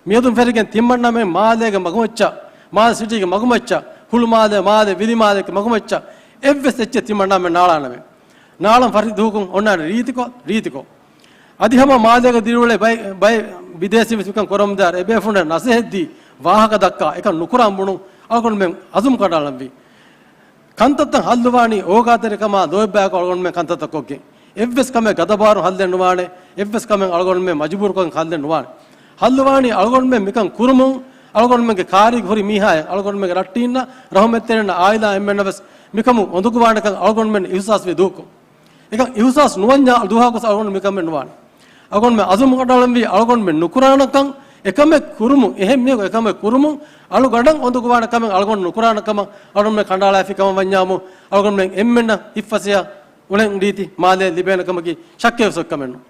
މިއަދުން ފެށިގެން ތިން މަންނަމެން މާލޭގެ މަގުމައްޗަށް، މާލެ ސިޓީގެ މަގުމައްޗަށް، ހުޅުމާލެ، މާލެ، ވިލިމާލޭގެ މަގުމައްޗަށް އެއްވެސް އެއްޗެއް ތިން މަންނަމެން ނާޅާނަމެން. ނާޅަން ފަރި ދުވަހަކުން އޮންނާނެ ރީތިކޮށް، ރީތިކޮށް. އަދި ހަމަ މާލޭގަ ދިރިއުޅޭ ބައެއް، ބައެއް ބިދޭސީން ވެސް މިކަން ކުރަމުންދާ އެބޭފުޅުންނަށް ނަސޭހަތްދީ ވާހަކަ ދައްކާ އެކަން ނުކުރާން ބުނުން އަޅުގަނޑުމެން އަޒުމް ކަނޑައަޅަންވީ. ކަންތައްތައް ހައްލުވާނީ އޯގާތެރިކަމާ ލޯތްބާކޮށް އަޅުގަނޑުމެން ކަންތައްތައް ކޮށްގެން. އެއްވެސް ކަމެއް ގަދަބާރު ހައްލެއް ނުވާނެ. އެއްވެސް ކަމެއް އަޅުގަނޑުމެން މަޖުބޫރުކޮށް ހައްލެއް ނުވާނެ. ހައްލުވާނީ އަޅުގަނޑުމެން މިކަން ކުރުމުން އަޅުގަނޑުމެންގެ ކާރީގަ ހުރި މީހާއަށް، އަޅުގަނޑުމެންގެ ރައްޓީންނަށް، ރަހުމަތްތެރިންނަށް، އާއިލާ އެންމެންނަށް ވެސް މިކަމުން އޮނދުގުވާނެކަން އަޅުގަނޑުމެން އިހުސާސްވި ދުވަހަކު. އެކަން އިހުސާސް ނުވަންޏާ ދުވަހަކު އަޅުގަނޑު މިކަމެއް ނުވާނެ. އަޅުގަނޑުމެން އަޒުމް ކަނޑައަޅަންވީ އަޅުގަނޑުމެން ނުކުރާނަކަން، އެކަމެއް ކުރުމުން، އެހެން މީހަކު އެކަމެއް ކުރުމުން އަޅުގަނޑަށް އޮނދުގުވާނެ ކަމެއް އަޅުގަނޑު ނުކުރާނެ ކަމަށް އަޅުގަނޑުމެން ކަނޑައަޅާފި ކަމަށް ވަންޏާމު، އަޅުގަނޑުމެން އެންމެންނަށް ހިތްފަސޭހަ އުޅެން ރީތި މާލެ ލިބޭނެ ކަމަކީ ޝައްކެއް ވެސް ކަމެއް ނޫން.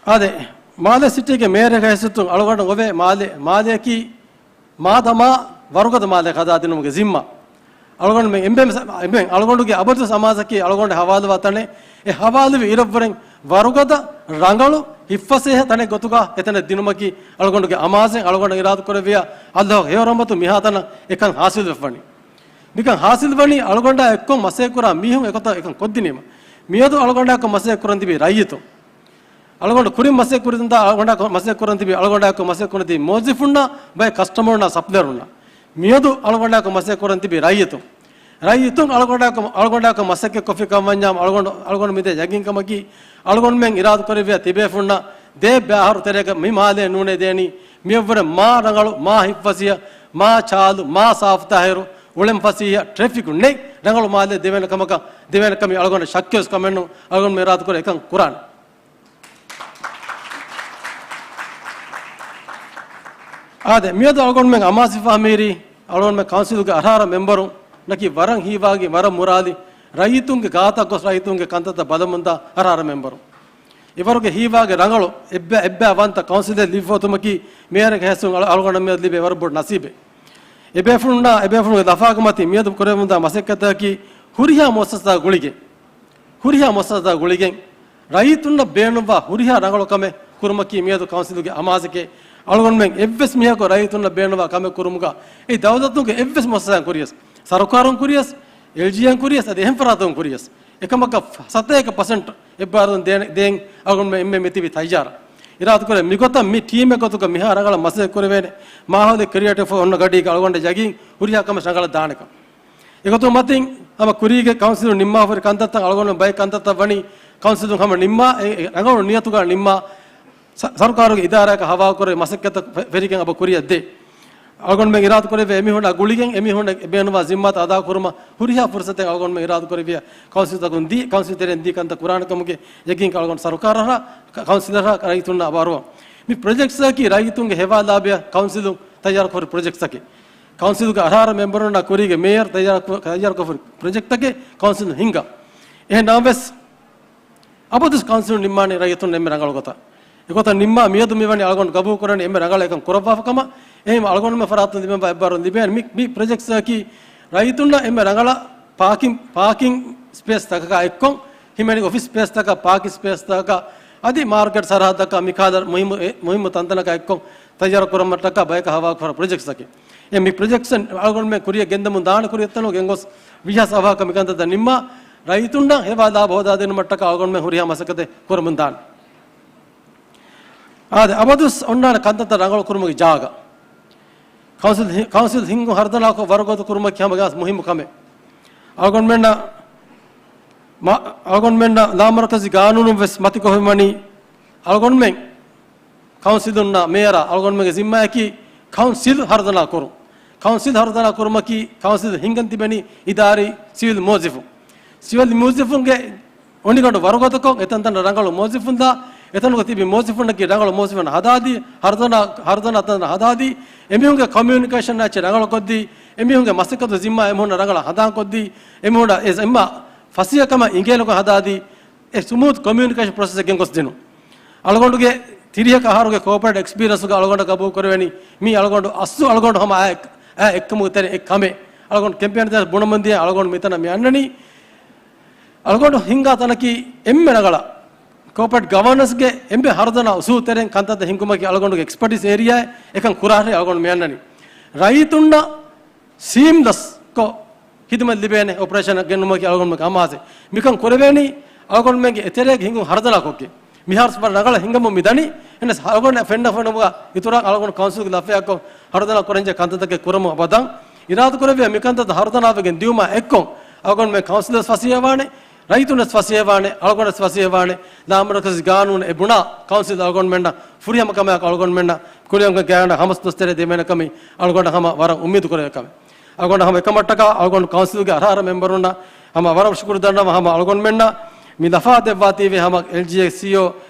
އާދެ، މާލެ ސިޓީގެ މޭޔަރެއްގެ ހައިސިއްޔަތުން އަޅުގަނޑު އޮވޭ މާލެ، މާލެއަކީ މާދަމާ ވަރުގަދަ މާލެއަކަށް ހަދާދިނުމުގެ ޒިންމާ. އަޅުގަނޑުމެން އެންމެން، އެންމެން އަޅުގަނޑުގެ އަބަދުވެސް އަމާޒަކީ އަޅުގަނޑު ހަވާލުވާ ތަނެއް، އެ ހަވާލުވި އިރަށްވުރެން ވަރުގަދަ، ރަނގަޅު، ހިތްފަސޭހަ ތަނެއް ގޮތުގަ އެތަނަށް ދިނުމަކީ އަޅުގަނޑުގެ އަމާޒެއް. އަޅުގަނޑަށް އިރާދަ ކުރެއްވިޔާ އައްލާހުގެ ހެޔޮ ރަޙްމަތުން މިހާތަނަށް އެކަން ހާސިލް ވެފަނީ. މިކަން ހާސިލް ވަނީ އަޅުގަނޑާ އެއްކޮށް މަސައްކަތް ކުރާ މީހުން އެގޮތަށް އެކަން ކޮށްދިނީމަ. މިއަދު އަޅުގަނޑާ އެއްކޮށް މަސައްކަތް ކުރަން ތިބީ ރައްޔިތުން. އަޅުގަނޑު ކުރިން މަސައްކަތް ކުރިން ދާ، އަޅުގަނޑާ އެއްކޮށް މަސައްކަތް ކުރަން ތިބީ، އަޅުގަނޑާ އެއްކޮށް މަސައްކަތް ކުރަން ތިބީ މުވައްޒިފުންނާ ބައެއް ކަސްޓަމަރުންނާ ސަޕްލަޔަރުންނާ. މިއަދު އަޅުގަނޑާ އެއްކޮށް މަސައްކަތް ކުރަން ތިބީ ރައްޔިތުން. ރައްޔިތުން އަޅުގަނޑާ އެއްކޮށް، އަޅުގަނޑާ އެއްކޮށް މަސައްކަތް ކޮށްފި ކަމަށް ވަންޏާ އަޅުގަނޑު، އަޅުގަނޑު މިދޭ ޔަގީންކަމަކީ، އަޅުގަނޑުމެން އިރާދަ ކުރެއްވިޔާ ތިބޭފުންނަށް ދޭއް ބައި އަހަރު ތެރޭގަ މި މާލެ ނޫނޭ ދޭނީ، މިއަށްވުރެ މާ ރަނގަޅު، މާ ހިތްފަސޭހަ، މާ ޗާލު، މާ ސާފުތާހިރު، އުޅެން ފަސޭހަ، ޓްރެފިކު ނެތް ރަނގަޅު މާލެ ދެވޭނެ ކަމަކަށް، ދެވޭނެ ކަމީ އަޅުގަނޑަށް ޝައްކެއް ވެސް ކަމެއް ނޫން. އަޅުގަނޑު މި އިރާދަ ކުރޭ އެކަން ކުރާނެ. އާދެ، މިއަދު އަޅުގަނޑުމެން އަމާޒުވެފަ މިހިރީ، އަޅުގަނޑުމެން ކައުންސިލުގެ އަރާރަ މެމްބަރުންނަކީ ވަރަށް ހީވާގި، ވަރަށް މުރާލި، ރައްޔިތުންގެ ގާތަށް ގޮސް ރައްޔިތުންގެ ކަންތައްތައް ބަލަމުންދާ އަރާރަ މެމްބަރު. އެވަރުގެ ހީވާގެ ރަނގަޅު އެއްބަ-، އެއްބައިވަންތަ ކައުންސިލެއް ލިބިފައޮތުމަކީ މޭޔަރެއްގެ ހައިސިއްޔަތުން އަޅު-، އަޅުގަނޑަށް މިއަދު ލިބޭ ވަރަށް ބޮޑު ނަސީބެއް. އެބޭފުޅުންނާ، އެބޭފުޅުންގެ ލަފާގެ މަތިން މިއަދު ކުރެވެމުންދާ މަސައްކަތަކީ ހުރިހާ މުއައްސަސާ ގުޅިގެން، ހުރިހާ މުއައްސަސާ ގުޅިގެން ރައްޔިތުންނަށް ބޭނުންވާ ހުރިހާ ރަނގަޅު ކަމެއް ކުރުމަކީ މިއަދު ކައުންސިލުގެ އަމާޒެކޭ. އަޅުގަނޑުމެން އެއްވެސް މީހަކު ރައްޔިތުންނަށް ބޭނުންވާ ކަމެއް ކުރުމުގަ އެ ދައުލަތުގެ އެއްވެސް މުއައްސަސާއިން ކުރިޔަސް، ސަރުކާރުން ކުރިޔަސް، އެލްޖީއޭން ކުރިޔަސް، އަދި އެހެން ފަރާތުން ކުރިޔަސް، އެކަމަކަށް ސަތޭކަ ޕަސެންޓް އެއްބާރުލުން ދޭން، ދޭން އަޅުގަނޑުމެން އެންމެ މިތިބި ތައްޔާރަށް. އިރާދަ ކުރޭ މިގޮތަށް މި ޓީމެއް ގޮތުގަ މިހާ ރަނގަޅަށް މަސައްކަތް ކުރެވޭނެ، މާހައުލެއް ކްރިއޭޓް ކޮށް އޮންނަ ގަޑީގަ އަޅުގަނޑަށް ޔަގީން ހުރިހާ ކަމެއް ރަނގަޅަށް ދާނެކަން. އެގޮތުން މަތިން ހަމަ ކުރީގެ ކައުންސިލުން ނިންމާފައި ކަންތައްތައް އަޅުގަނޑު ބައެއް ކަންތައްތައް ވަނީ ކައުންސިލުން ހަމަ ނިންމާ، އެ، އެ ރަނގަޅު ނިޔަތުގަ ނިންމާ، ސަ-، ސަރުކާރުގެ އިދާރާއަކަށް ހަވާލުކުރެވި މަސައްކަތަށް ފެ-، ފެރިގެން އެބަ ކުރިއަށް ދޭ. އަޅުގަނޑުމެން އިރާދަ ކުރެއްވިއްޔާ އެމީހުންނާ ގުޅިގެން އެމީހުންނަށް ބޭނުންވާ ޒިންމާތައް އަދާކުރުމަށް ހުރިހާ ފުރުސަތެއް އަޅުގަނޑުމެން އިރާދަ ކުރެއްވިއްޔާ ކައުންސިލްތަކުން ދީ، ކައުންސިލް ތެރެއިން ދީ ކަންތައް ކުރާނެ ކަމުގެ ޔަގީންކަން އަޅުގަނޑު ސަރުކާރަށާ، ކަ-، ކައުންސިލަށާ ރައްޔިތުންނާ އަބަ އަރުވަން. މި ޕްރޮޖެކްޓްސްއަކީ ރައްޔިތުންގެ ހެވާލާބެއަށް ކައުންސިލުން ތައްޔާރުކުރި ޕްރޮޖެކްޓްސްއަކީ. ކައުންސިލުގެ އަރާރަ މެމްބަރުންނާ ކުރީގެ މޭޔަރު ތައްޔާރު-، ތައްޔާރުކޮށްފައި ޕްރޮޖެކްޓްތަކެއް ކައުންސިލުން ހިންގާ. އެހެން ނަމަވެސް، އަބަދުވެސް ކައުންސިލުން ނިންމާނީ ރައްޔިތުން އެންމެ ރަނގަޅު ގޮތަށް. އެގޮތަށް ނިންމާ މިއަދު މިވަނީ އަޅުގަނޑު ގަބޫލުކުރަނީ އެންމެ ރަނގަޅަށް އެކަން ކުރައްވާފަ ކަމަށް. އެހެން އަޅުގަނޑުމެން ފަރާތުން ލިބެން އެއްބާރު ލިބޭނެ މި، މި ޕްރޮޖެކްޓްސްއަކީ ރައްޔިތުންނަށް އެންމެ ރަނގަޅަށް ޕާކިން، ޕާކިން ސްޕޭސްތަކަކާ އެއްކޮށް، ހިމެނި އޮފީސް ސްޕޭސްތަކަކާ، ޕާކިން ސްޕޭސްތަކަކާ، އަދި މާރުކެޓް ސަރަހައްދަކާ މިކަހަލަ މުހިއްމު، އެ، މުހިއްމު ތަންތަނަކާ އެއްކޮށް ތައްޔާރު ކުރުމަށްޓަކާ ބަޔަކަށް ހަވާލުކުރާ ޕްރޮޖެކްޓްސްއަކީ. އެ މި ޕްރޮޖެކްޓްސް އަޅުގަނޑުމެން ކުރިއަށް ގެންދަމުން ދާނެ ކުރިއަށް ގެންގޮސް ވިހަސް އަވަހަކަށް މިކަންތައްތައް ނިންމާ، ރައްޔިތުންނަށް ހެވާލާބަ ހޯދާދިނުމަށްޓަކާ އަޅުގަނޑުމެން ހުރިހާ މަސައްކަތެއް ކުރަމުން ދާނެ. އާދެ، އަބަދުސް އޮންނާނެ ކަންތައްތައް ރަނގަޅު ކުރުމުގެ ޖާގަ. ކައުންސިލް ހި-، ކައުންސިލް ހިންގުން ހަރުދަނާކޮށް ވަރުގަދަ ކުރުމަކީ ހަމަ ގާސް މުހިއްމު ކަމެއް. އަޅުގަނޑުމެންނަށް މަ-، އަޅުގަނޑުމެންނަށް ލާމަރުކަޒީ ގާނޫނުން ވެސް މަތިކޮށްފައިވަނީ އަޅުގަނޑުމެން ކައުންސިލުންނާ މޭޔަރާ އަޅުގަނޑުމެންގެ ޒިންމާއަކީ ކައުންސިލް ހަރުދަނާ ކުރުން. ކައުންސިލް ހަރުދަނާ ކުރުމަކީ ކައުންސިލް ހިންގަން ތިބެނީ އިދާރީ ސިވިލް މުވައްޒަފުން. ސިވިލް މުވައްޒަފުންގެ އޮނިގަނޑު ވަރުގަދަކޮށް، އެތަންތަނަށް ރަނގަޅު މުވައްޒަފުން ދާ، އެތަނުގަ ތިބި މުވައްޒަފުންނަކީ ރަނގަޅު މުވައްޒަފުން ހަދާދީ، ހަރުދަނާ، ހަރުދަނާ ތަންތަނަށް ހަދާދީ، އެމީހުންގެ ކޮމިއުނިކޭޝަން އެއްޗެއް ރަނގަޅުކޮށްދީ، އެމީހުންގެ މަސައްކަތު ޒިންމާ އެމީހުންނަށް ރަނގަޅަށް ހަނދާންކޮށްދީ، އެމީހުންނަށް އެ ޒިންމާ ފަސޭހަކަމަށް އިނގޭނެކޮށް ހަދާދީ، އެ ސްމޫތް ކޮމިއުނިކޭޝަން ޕްރޮސެސް ގެންގޮސްދިނުން. އަޅުގަނޑުގެ ތިރީހަކަށް އަހަރުގެ ކޯޕަރޭޓް އެކްސްޕީރިއަންސުގަ އަޅުގަނޑަށް ގަބޫލުކުރެވެނީ، މީ އަޅުގަނޑު އަސްލު އަޅުގަނޑު ހަމަ އާ އެއް-، އާ އެއްކަމުގެ ތެރެއިން އެއް ކަމެއް. އަޅުގަނޑު ކެމްޕޭން ދޭ ބުނަމުންދިޔަ އަޅުގަނޑު މިތަނަށް މި އަންނަނީ. އަޅުގަނޑު ހިންގާ ތަނަކީ އެންމެ ރަނގަޅަށް ކޯޕަރޭޓް ގަވަނަންސްގެ އެންމެ ހަރުދަނާ އުސޫލު ތެރެއިން ކަންތައްތައް ހިންގުމަކީ އަޅުގަނޑުގެ އެކްސްޕަޓީސް އޭރިއާއެއް. އެކަން ކުރާށޭ އަޅުގަނޑު މި އަންނަނީ. ރައްޔިތުންނަށް ސީމްލަސްކޮށް ހިދުމަތް ލިބޭނެ އޮޕަރޭޝަނަށް ގެންނުމަކީ އަޅުގަނޑުމެންގެ އަމާޒެއް. މިކަން ކުރެވޭނީ އަޅުގަނޑުމެންގެ އެތެރޭގެ ހިނގުން ހަރުދަނާކޮށްގެން. މިހާރު ވަރަށް ރަނގަޅަށް ހިނގަމުން މިދަނީ. އެހެނަސް އަޅުގަނޑަށް ފެންނަ ފެނުމުގަ އިތުރަށް އަޅުގަނޑު ކައުންސިލްގެ ލަފަޔަކޮށް ހަރުދަނާ ކުރަންޖެހޭ ކަންތައްތަކެއް ކުރަމުން އަބަދަން އިރާދަކުރެއްވިއްޔާ މިކަންތައް ހަރުދަނާވެގެން ދިއުމާ އެއްކޮށް އަޅުގަނޑުމެން ކައުންސިލަށް ފަސޭހަވާނެ، ރައްޔިތުންނަށް ފަސޭހަވާނެ، އަޅުގަނޑަށް ފަސޭހަވާނެ، ލާމަރުކަޒީ ގާނޫނު އެ ބުނާ ކައުންސިލް އަޅުގަނޑުމެންނަށް ފުރިހަމަ ކަމާއެކު އަޅުގަނޑުމެންނަށް ކުރިއަށް ގާތްގަނޑަށް ހަމަ ސް ދޮސް ތެރޭ ދެވޭނެ ކަމެއް އަޅުގަނޑަށް ހަމަ ވަރަށް އުއްމީދު ކުރެވޭ ކަމެއް. އަޅުގަނޑު ހަމަ އެކަމަށްޓަކާ އަޅުގަނޑު ކައުންސިލްގެ އަރާރަ މެމްބަރުންނަށް ހަމަ ވަރަށް ޝުކުރު ދަންނަވަން. ހަމަ އަޅުގަނޑުމެންނަށް މި ލަފާ ދެއްވާތީވެ ހަމަ އެލްޖީއޭ ސީއީއޯ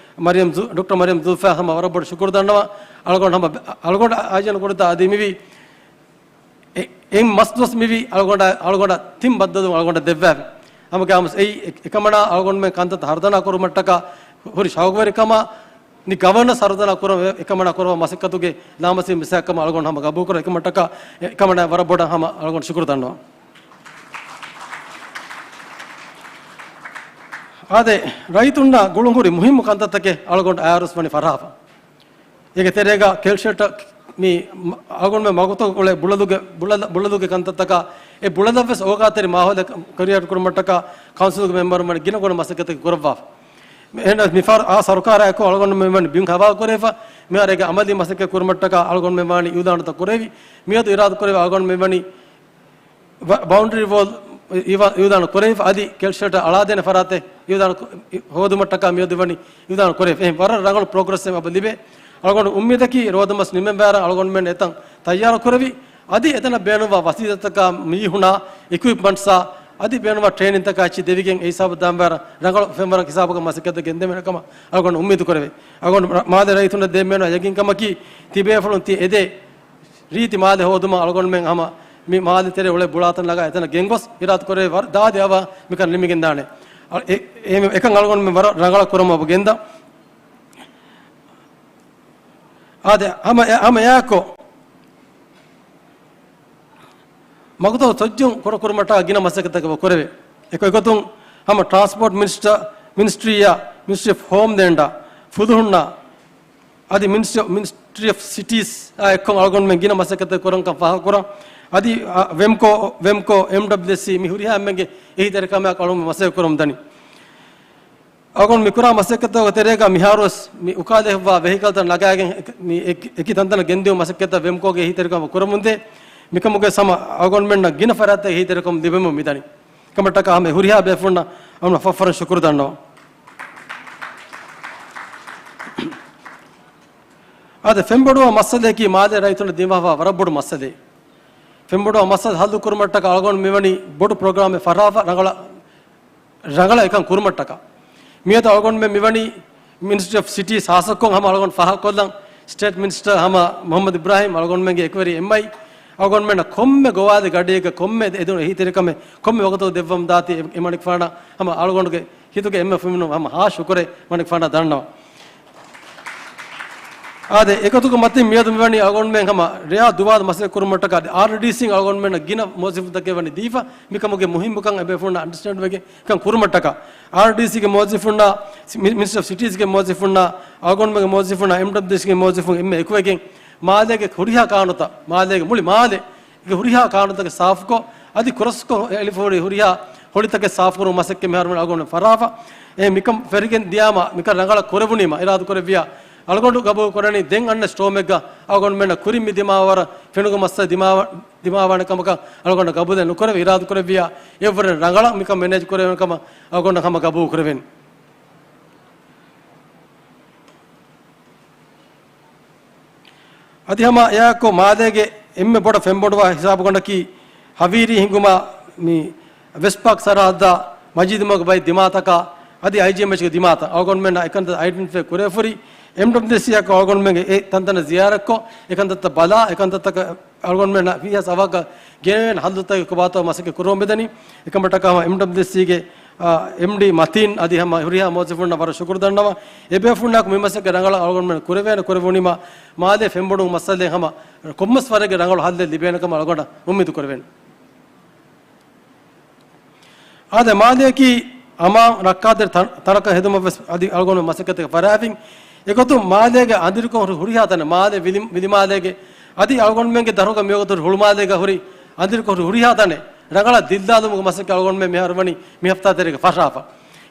މަރިޔަމް ޒު-، ޑޮކްޓަރ މަރިޔަމް ޒުލްފާއަށް ހަމަ ވަރަށް ބޮޑު ޝުކުރު ދަންނަވަން. އަޅުގަނޑު ހަމަ އަޅުގަނޑު އާޔަން ކުރިތާ އަދި މިވީ އެ-، އެއް މަސް ދުވަސް މިވީ އަޅުގަނޑަށް، އަޅުގަނޑަށް ތިން ބައްދަލުވުން އަޅުގަނޑަށް ދެއްވާފަ. ހަމަގައިމުވެސް އެއީ އެ-، އެކަމަނާ އަޅުގަނޑުމެން ކަންތައްތައް ހަރުދަނާ ކުރުމަށްޓަކާ ހުރި ޝައުގުވެރިކަމާ، މި ގަވަނަންސް ހަރުދަނާ ކުރަން އެ-، އެކަމަނާ ކުރައްވާ މަސައްކަތުގެ ލާމަސީ މިސާލެއްކަމަށް އަޅުގަނޑު ހަމަ ގަބޫލުކުރަން. އެކަމަށްޓަކާ އެ-، އެކަމަނާ ވަރަށް ބޮޑަށް ހަމަ އަޅުގަނޑު ޝުކުރު ދަންނަވަން. އާދެ، ރައްޔިތުންނާ ގުޅުންހުރި މުހިއްމު ކަންތައްތަކެއް އަޅުގަނޑު އައިއާރުވެސް ވަނީ ފަށާފަ. އޭގެ ތެރޭގަ ކެލްޝަލްޓަރ މި މަ-، އަޅުގަނޑުމެން މަގުތައް އުޅޭ ބުޅަލުގެ، ބުޅަލަ-، ބުޅަލުގެ ކަންތައްތަކާ، އެ ބުޅަލަށްވެސް އޯގާތެރި މާހައުލެއް ކްރިއޭޓް ކުރުމަށްޓަކާ ކައުންސިލްގެ މެމްބަރުން ވަނީ ގިނަ ގުނަ މަސައްކަތެއް ކުރައްވާފަ. އެހެނަސް މިފަހަރު އާ ސަރުކާރާއެކު އަޅުގަނޑުމެން ވަނީ ބިން ހަވާލު ކުރެވިފަ، މިހާރު އޭގެ އަމަލީ މަސައްކަތް ކުރުމަށްޓަކާ އަޅުގަނޑުމެން ވަނީ އިއުލާނުތައް ކުރެވި. މިއަދު އިރާދަ ކުރެވި އަޅުގަނޑުމެން ވަނީ ބަ-، ބައުންޑަރީ ވޯލް އިވާ-، އިއުލާނު ކުރެވިފަ، އަދި ކެލްޝަލްޓަރ އަޅާދޭނެ ފަރާތެއް އިއުލާނު ކު-، ހޯދުމަށްޓަކާ މިއަދު ވަނީ އިއުލާނު ކުރެވިފަ. އެހެން ވަރަށް ރަނގަޅު ޕްރޮގްރެސް އެއް އަބަ ލިބޭ. އަޅުގަނޑު އުއްމީދަކީ ރޯދަމަސް ނިމެން ވާރަށް އަޅުގަނޑުމެން އެތަން ތައްޔާރު ކުރެވި، އަދި އެތަނަށް ބޭނުންވާ ވަސީލަތަކާ މީހުނާ އިކުއިޕްމަންޓްސާ އަދި ބޭނުންވާ ޓްރޭނިންތަކާ އެއްޗެއް ދެވިގެން އެ ހިސާބަށް ދާންވާރަށް ރަނގަޅު ފެންވަރަކު ހިސާބަކަށް މަސައްކަތް ގެންދެވޭނެ ކަމަށް އަޅުގަނޑު އުއްމީދު ކުރެވޭ. އަޅުގަނޑު މާލެ ރައްޔިތުންނަށް ދޭން ބޭނުންވާ ޔަގީންކަމަކީ ތިބޭފުޅުން ތި އެދޭ ރީތި މާލެ ހޯދުމަށް އަޅުގަނޑުމެން ހަމަ މި މާލެ ތެރޭ އުޅޭ ބުޅާތަން ނަގާ އެތަނަށް ގެންގޮސް އިރާދަ ކުރެވޭ ވަރަށް ދާދި އަވަހަށް މިކަން ނިމިގެންދާނެ. އަ-، އެ-، އެ-، އެކަން އަޅުގަނޑުމެން ވަރަށް ރަނގަޅަށް ކުރަމުން އަބަ ގެންދަން. އާދެ، ހަމަ އެ-، ހަމަ އެއާއެކު މަގުތައް ތޮއްޖުން ކުރަ ކުރުމަށްޓަކާ ގިނަ މަސައްކަތްތަކެއް ކުރެވޭ. އެކޮ-، އެގޮތުން ހަމަ ޓްރާންސްޕޯޓް މިނިސްޓަރ، މިނިސްޓްރީއާ، މިނިސްޓްރީ އޮފް ހޯމްލޭންޑާ، ފުލުހުންނާ، އަދި މިނިސްޓްރީ، މިނިސް-، މިނިސްޓްރީ އޮފް ސިޓީސް އާ އެއްކޮށް އަޅުގަނޑުމެން ގިނަ މަސައްކަތެއް ކުރަންކަން ފާހަގަކުރަން. އަދި، އާ، ވެމްކޯ، ވެމްކޯ، އެމްޑަބްލިއުއެސްސީ މި ހުރިހާ އެންމެންގެ އެހީތެރިކަމާއެކު އަޅުގަނޑު މަސައްކަތް ކުރަމުން ދަނީ. އަޅުގަނޑު މިކުރާ މަސައްކަތުގެ ތެރޭގަ މިހާރުވެސް މި އުކާލެވިފައިވާ ވެހިކަލްތައް ނަގާގެން އެކ-، މި އެކި، އެކި ތަންތަނަށް ގެންދިއުމުގެ މަސައްކަތަށް ވެމްކޯގެ އެހީތެރިކަމަށް ކުރަމުންދޭ. މިކަމުގެ ހަމަ އަޅުގަނޑުމެންނަށް ގިނަ ފަރާތްތަކެއް އެހީތެރިކަމުން ލިބެމުން މިދަނީ. އެކަމަށްޓަކާ ހަމަ ހުރިހާ ބޭފުޅުންނަށް އަޅުގަނޑު ފަށްފަށުން ޝުކުރު ދަންނަވަން. އާދެ، ފެންބޮޑުވާ މައްސަލައަކީ މާލޭ ރައްޔިތުންނަށް ދިމާވާ ވަރަށް ބޮޑު މައްސަލައެއް. ފެންބޮޑުވާ މައްސަލަ ހައްލު ކުރުމަށްޓަކާ އަޅުގަނޑު މިވަނީ ބޮޑު ޕްރޮގްރާމެއް ފަށާފަ ރަނގަޅަށް، ރަނގަޅަށް އެކަން ކުރުމަށްޓަކާ. މިއަދު އަޅުގަނޑުމެން މިވަނީ މިނިސްޓްރީ އޮފް ސިޓީސް ހާއްސަކޮށް ހަމަ އަޅުގަނޑު ފާހަގަކޮށްލަން ސްޓޭޓް މިނިސްޓަރ ހަމަ މުހައްމަދު އިބްރާހިމް އަޅުގަނޑުމެންގެ އެކުވެރި އެމްއައި އަޅުގަނޑުމެންނަށް ކޮންމެ ގޮވާލި ގަޑިއެއްގަ ކޮންމެ އެދުނު އެހީތެރިކަމެއް ކޮންމެ ވަގުތަކު ދެއްވަމުން ދާތީ އެ-، އެމަނިކުފާނަށް ހަމަ އަޅުގަނޑުގެ ހިތުގެ އެންމެ ފުމިނު ހަމަ ހާ ޝުކުރެއް މަނިކުފާނަށް ދަންނަވަން. އާދެ، އެގޮތުގެ މަތިން މިއަދު މިވަނީ އަޅުގަނޑުމެން ހަމަ ރެޔާ ދުވާލު މަސައްކަތް ކުރުމަށްޓަކާ އާރްޑީސީން އަޅުގަނޑުމެންނަށް ގިނަ މުވައްޒަފުންތަކެއް ވަނީ ދީފަ، މިކަމުގެ މުހިއްމުކަން އެބޭފުޅުންނަށް އަންޑަސްޓޭންޑް ވެގެން ކަން ކުރުމަށްޓަކާ. އާރްޑީސީގެ މުވައްޒަފުންނާ، މި-، މިނިސްޓްރީ އޮފް ސިޓީސްގެ މުވައްޒަފުންނާ، އަޅުގަނޑުމެންގެ މުވައްޒަފުންނާ، އެމްޑަބްލިއުއެސްގެ މުވައްޒަފުން އެންމެ އެކުވެގެން މާލޭގެ ހުރިހާ ކާނޫނުތައް، މާލޭގެ މުޅި މާލެ ގެ ހުރިހާ ކާނޫނުތަކެއް ސާފުކޮށް، އަދި ކުރަސްކޮށް އެޅިފަ ހުރި ހުރިހާ ހޮޅިތަކެއް ސާފުކުރުމަށް މަސައްކަތް މިހާރު އަޅުގަނޑު ފަށާފަ. އެ މިކަން ފެށިގެން ދިޔާމަ، މިކަން ރަނގަޅަށް ކުރެވުނީމަ، އިރާދަކުރެއްވިޔާ، އަޅުގަނޑު ގަބޫލު ކުރަނީ ދެން އަންނަ ސްޓޯމެއްގަ އަޅުގަނޑުމެންނަށް ކުރިން މި ދިމާވާ ވަރަށް ފެނުގެ މައްސަލަ ދިމާވާ، ދިމާވާނެ ކަމަކަށް އަޅުގަނޑަށް ގަބޫލެއް ނުކުރެވި، އިރާދަކުރެއްވިޔާ، އެއަށްވުރެ ރަނގަޅަށް މިކަން މެނޭޖް ކުރެވޭނެ ކަމަށް އަޅުގަނޑަށް ހަމަ ގަބޫލު ކުރެވޭނެ. އަދި ހަމަ އެއާއެކު މާލޭގެ އެންމެ ބޮޑަށް ފެންބޮޑުވާ ހިސާބުގަނޑަކީ ހަވީރީ ހިނގުމާ މި ވެސްޓް ޕާކް ސަރަހައްދާ މަޖީދުމަގު ބައި ދިމާތަކާ އަދި އައިޖީއެމްއެޗްގެ ދިމާތައް އަޅުގަނޑުމެންނަށް އެކަންތައް އައިޑެންޓިފައި ކުރެވިފަ ހުރި އެމްޑަބްލިއުއެސްސީއަކަށް އަޅުގަނޑުމެންގެ އެ ތަންތަނަށް ޒިޔާރަތްކޮށް އެކަންތައްތައް ބަލާ އެކަންތައްތަކަށް އަޅުގަނޑުމެންނަށް ވީހާވެސް އަވަހަކަށް ގެނެވޭނެ ހައްލުތަކެއް ކޮބާތޯ މަސައްކަތް ކުރަމުން މިދަނީ. އެކަމަށްޓަކާ ހަމަ އެމްޑަބްލިއުއެސްސީގެ، އާ، އެމްޑީ މަތީން އަދި ހަމަ ހުރިހާ މުވައްޒަފުންނަށް ވަރަށް ޝުކުރު ދަންނަވަން. އެބޭފުޅުންނާއެކު މި މަސައްކަތް ރަނގަޅަށް އަޅުގަނޑުމެން ކުރެވޭނެ، ކުރެވުނީމާ މާލޭ ފެންބޮޑު މައްސަލައެއް ހަމަ ކޮންމެސް ވަރެއްގެ ރަނގަޅު ހައްލެއް ލިބޭނެ ކަމަށް އަޅުގަނޑަށް އުއްމީދު ކުރެވޭނެ. އާދެ، މާލެއަކީ އަމާން ރައްކާތެރި ތަ-، ތަނަކަށް ހެދުމަށް ވެސް އަދި އަޅުގަނޑު މަސައްކަތެއް ފަށާފިން. އެގޮތުން މާލޭގެ އަނދިރިކޮށް ހުރި ހުރިހާ ތަނެއް، މާލެ ވިލި-، ވިލިމާލޭގެ އަދި އަޅުގަނޑުމެންގެ ދަށުގަ މިވަގުތު ހުޅުމާލޭގަ ހުރި އަނދިރިކޮށް ހުރި ހުރިހާ ތަނެއް ރަނގަޅަށް ދިއްލާލުމުގެ މަސައްކަތް އަޅުގަނޑުމެން މިހާރު ވަނީ މި ހަފްތާ ތެރޭގަ ފަށާފަ.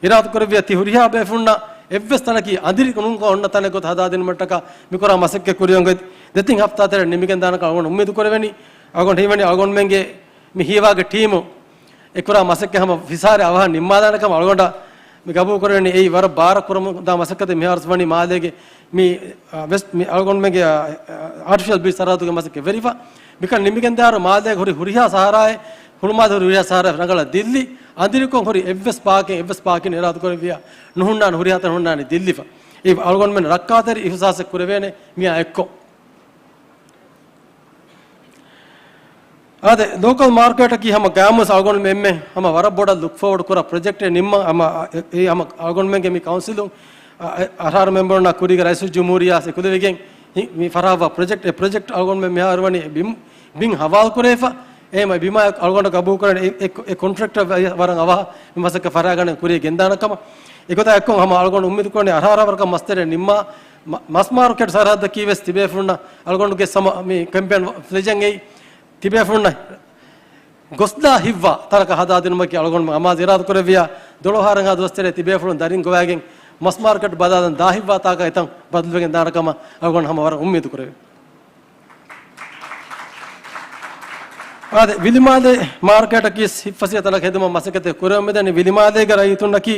އިރާދަކުރެއްވިޔާ ތި ހުރިހާ ބޭފުޅުންނަށް އެއްވެސް ތަނަކީ އަނދިރި ނުންކޮށް އޮންނަ ތަނެއް ގޮތަށް ހަދާދިނުމަށްޓަކާ މިކުރާ މަސައްކަތް ކުރިއަށް އޮތް ދެތިން ހަފްތާ ތެރޭ ނިމިގެންދާނެކަން އަޅުގަނޑު އުއްމީދު ކުރެވެނީ. އަޅުގަނޑު ހީވަނީ އަޅުގަނޑުމެންގެ މި ހީވާގެ ޓީމު އެކުރާ މަސައްކަތް ހަމަ ފިސާރަ އަވަހަށް ނިންމާލާނެ ކަމަށް އަޅުގަނޑަށް މި ގަބޫލު ކުރެވެނީ. އެއީ ވަރަށް ބާރަށް ކުރަމުން ދާ މަސައްކަތެއް. މިހާރު ވަނީ މާލޭގެ މި، އާ، ވެސް-، މި އަޅުގަނޑުމެންގެ، އާ، އާޓިފިޝަލް ބީޗް ސަރަހައްދުގެ މަސައްކަތް ވެރިފަ. މިކަން ނިމިގެންދާއިރު މާލޭގެ ހުރި ހުރިހާ ސަހަރާއެއް، ހުޅުމާލޭ ހުރި ހުރިހާ ސަހަރާއެއް ރަނގަޅަށް ދިއްލި، އަނދިރިކޮށް ހުރި އެއްވެސް ޕާކެއް، އެއްވެސް ޕާކެއް އިރާދަކުރެއްވިޔާ ނުހުންނާނެ، ހުރިހާ ތަން ހުންނާނެ ދިއްލިފަ. އެ އަޅުގަނޑުމެން ރައްކާތެރި އިހުސާސެއް ކުރެވޭނެ މިއާ އެއްކޮށް. އާދެ، ލޯކަލް މާރކެޓަކީ ހަމަ ގާމުސް އަޅުގަނޑުމެން އެންމެ ހަމަ ވަރަށް ބޮޑަށް ލުކް ފޯވަޑް ކުރާ ޕްރޮޖެކްޓެއް ނިންމަން ހަމަ، އެ، އެ ހަމަ އަޅުގަނޑުމެންގެ މި ކައުންސިލުން، އަ، އަ، އަށާރަ މެމްބަރުންނާ ކުރީގެ ރައީސުލްޖުމްހޫރިއްޔާ އެކުލެވިގެން މި، މި ފަށާފަ ޕްރޮޖެކްޓް، އެ ޕްރޮޖެކްޓް އަޅުގަނޑުމެން މިހާރު ވަނީ ބިން، ބިން ހަވާލު ކުރެވިފަ. އެހެން ބިމާ އަޅުގަނޑަށް ގަބޫލު ކުރެވޭނެ އެ، އެ، އެ ކޮންޓްރެކްޓަރ ވަރަށް އަވަހަށް މި މަސައްކަތް ފަށާގަނެ ކުރިޔަށް ގެންދާނެ ކަމަށް. އެގޮތާ އެއްކޮށް ހަމަ އަޅުގަނޑު އުއްމީދު ކުރަނީ އަށާރަ ވަރަކަށް މަސްތެރެއަށް ނިންމާ މަ-، މަސް މާރުކެޓް ސަރަހައްދަކީ ވެސް ތިބޭފުޅުންނަށް އަޅުގަނޑުގެ ސަމަ-، މި ކެމްޕޭން ފްލެޖަށް އެއީ ތިބޭފުޅުންނަށް ގޮސްދާ ހިތްވާ ތަނަކަށް ހަދާދިނުމަކީ އަޅުގަނޑު އަމާޒު އިރާދަކުރެއްވިޔާ ދޮޅަހާރަނގާ ދުވަސްތެރޭ ތިބޭފުޅުން ދަރިން ގޮވާގެން މަސް މާރުކެޓް ބަލާލަން ދާ ހިތްވާ ތާކަށް އެތަން ބަދަލުވެގެން ދާނެ ކަމަށް އަޅުގަނޑު ހަމަ ވަރަށް އުއްމީދު ކުރެވޭ. އާދެ، ވިލިމާލޭ މާރުކޭޓަކީ ހިތްފަސޭހަ ތަނަކަށް ހެދުމަށް މަސައްކަތެއް ކުރަމުން މިދަނީ. ވިލިމާލޭގެ ރައްޔިތުންނަކީ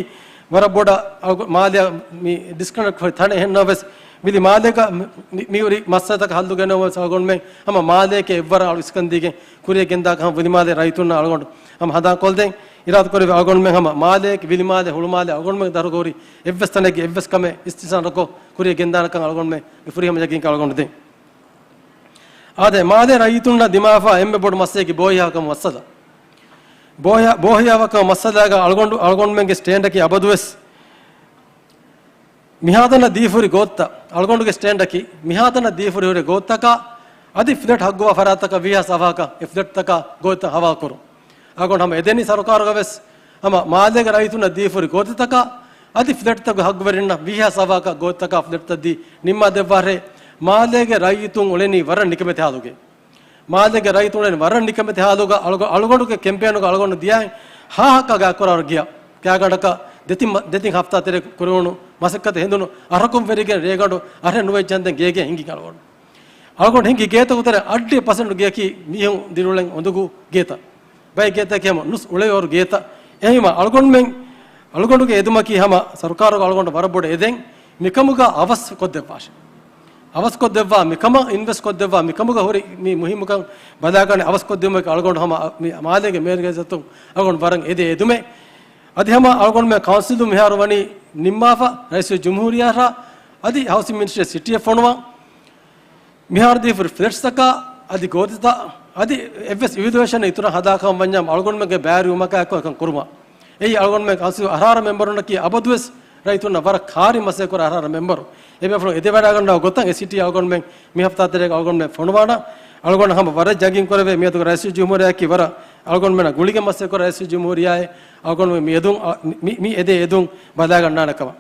ވަރަށް ބޮޑަށް އަޅުގަ-، މާލެއަށް މި ޑިސްކަނެކްޓް ހުރި ތަނެއް. އެހެންނަމަވެސް، ވިލިމާލޭގަ މި، މި، މި ހުރި މައްސަލަތަކަށް ހައްލު ގެނައުމަށް އަޅުގަނޑުމެން ހަމަ މާލޭގެ އެއްވަރަށް އަޅު އިސްކަން ދީގެން ކުރިޔަށް ގެންދާކަން ވިލިމާލޭ ރައްޔިތުންނަށް އަޅުގަނޑު ހަމަ ހަނދާންކޮށްދޭން. އިރާދަކުރެއްވި އަޅުގަނޑުމެން ހަމަ މާލޭގެ، ވިލިމާލޭ، ހުޅުމާލޭ އަޅުގަނޑުމެން ދަށުގަ ހުރި އެއްވެސް ތަނެއްގެ އެއްވެސް ކަމެއް އިސްތިސްނާކޮށް ކުރިޔަށް ގެންދާނެކަން އަޅުގަނޑުމެން މި ފުރިހަމަ ޔަގީންކަން އަޅުގަނޑު ދޭން. އާދެ، މާލޭ ރައްޔިތުންނަށް ދިމާވާ އެންމެ ބޮޑު މައްސަލައަކީ ބޯހިޔާވާކަމުގެ މައްސަލަ. ބޯހިޔާ-، ބޯހިޔާވާކަމުގެ މައްސަލާގަ އަޅުގަނޑު، އަޅުގަނޑުމެންގެ ސްޓޭންޑަކީ އަބަދުވެސް މިހާތަނަށް ދީފަ ހުރި ގޯތިތައް، އަޅުގަނޑުގެ ސްޓޭންޑަކީ މިހާތަނަށް ދީފަ ހުރި ގޯތިތަކާ އަދި ފްލެޓް ހައްގުވާ ފަރާތްތަކަށް ވީހާވެސް އަވަހަކަށް އެ ފްލެޓްތަކާ ގޯތިތައް ހަވާލުކުރުން. އަޅުގަނޑު ހަމަ އެދެނީ ސަރުކާރުގަ ވެސް ހަމަ މާލޭގެ ރައްޔިތުންނަށް ދީފަ ހުރި ގޯތިތަކާ އަދި ފްލެޓްތަކުގެ ހައްގުވެރިންނަށް ވީހާވެސް އަވަހަކަށް ގޯތިތަކާ ފްލެޓްތައް ދީ ނިންމާ ދެއްވާށޭ. މާލޭގެ ރައްޔިތުން އުޅެނީ ވަރަށް ނިކަމެތި ހާލުގައި. މާލޭގެ ރައްޔިތުން އުޅެނީ ވަރަށް ނިކަމެތި ހާލުގަ އަޅުގަ-، އަޅުގަނޑުގެ ކެމްޕޭނުގަ އަޅުގަނޑު ދިޔައިން ހާހަކާ ގާތްކުރާ ގިޔަ ގާގަނޑަކަށް ދެތިން މަ-، ދެތިން ހަފްތާ ތެރޭ ކުރެވުނު މަސައްކަތަށް ހެނދުނު އަހަރަކުން ވެރިގެން ރޭގަނޑު އަހަރެއް ނުވެއްޖެ ހަނދެން ގޭގެ ހިނގި އަޅުގަނޑު. އަޅުގަނޑު ހިނގި ގޭތަކު ތެރެ އައްޑިހަ ޕަސެންޓު ގެއަކީ މީހުން ދިރިއުޅެން އުނދަގޫ ގޭތައް. ބައެއް ގޭތަކީ ހަމަ ނުސް އުޅޭވަރު ގޭތައް. އެހެންވީމަ އަޅުގަނޑުމެން، އަޅުގަނޑުގެ އެދުމަކީ ހަމަ ސަރުކާރުގަ އަޅުގަނޑު ވަރަށް ބޮޑަށް އެދެން މިކަމުގަ އަވަސް ކޮށްދެއްވާށެ. އަވަސް ކޮށްދެއްވާ މިކަމަށް، އިންވެސްޓް ކޮށްދެއްވާ މިކަމުގަ ހުރި މި މުހިއްމުކަން ބަލާގަނެ އަވަސް ކޮށްދިއުމަކީ އަޅުގަނޑު ހަމަ މި މާލޭގެ މޭޔަރގެ އިއްޒަތުން އަޅުގަނޑު ވަރަށް އެދޭ އެދުމެއް. އަދި ހަމަ އަޅުގަނޑުމެން ކައުންސިލު މިހާރު ވަނީ ނިންމާފަ ރައީސުލްޖުމްހޫރިއްޔާއަށް އަދި ހައުސިން މިނިސްޓްރީ ސިޓީއަށް ފޮނުވަން. މިހާރު ދީފަ ފްލެޓްސްތަކާ އަދި ގޯތިތައް އަދި އެއްވެސް އިވެލުއޭޝަނެއް އިތުރަށް ހަދާކަމަށް ވަންޏާ އަޅުގަނޑުމެންގެ ބައިވެރިވުމަކާ އެއްކޮށް އެކަން ކުރުމަށް. އެއީ އަޅުގަނޑުމެން ކައުންސިލް އަހަރާރަ މެމްބަރުންނަކީ އަބަދުވެސް ރައްޔިތުންނަށް ވަރަށް ކާރި މަސައްކަތް ކުރާ އަހަރާރަ މެމްބަރު. އެބޭފުޅުން އެދެވަޑައިގަންނަވާ ގޮތަށް އެ ސިޓީ އަޅުގަނޑުމެން މި ހަފްތާ ތެރޭގަ އަޅުގަނޑުމެން ފޮނުވާނަން. އަޅުގަނޑު ހަމަ ވަރަށް ޔަގީން ކުރެވޭ މިއަދުގެ ރައީސުލްޖުމްހޫރިއްޔާއަކީ ވަރަށް އަޅުގަނޑުމެންނާ ގުޅިގެން މަސައްކަތް ކުރާ ރައީސުލްޖުމްހޫރިއްޔާއޭ. އަޅުގަނޑުމެން މި އެދުން، އަ، މި، މި އެދޭ އެދުން ބަލާގަންނާނެ ކަމަށް.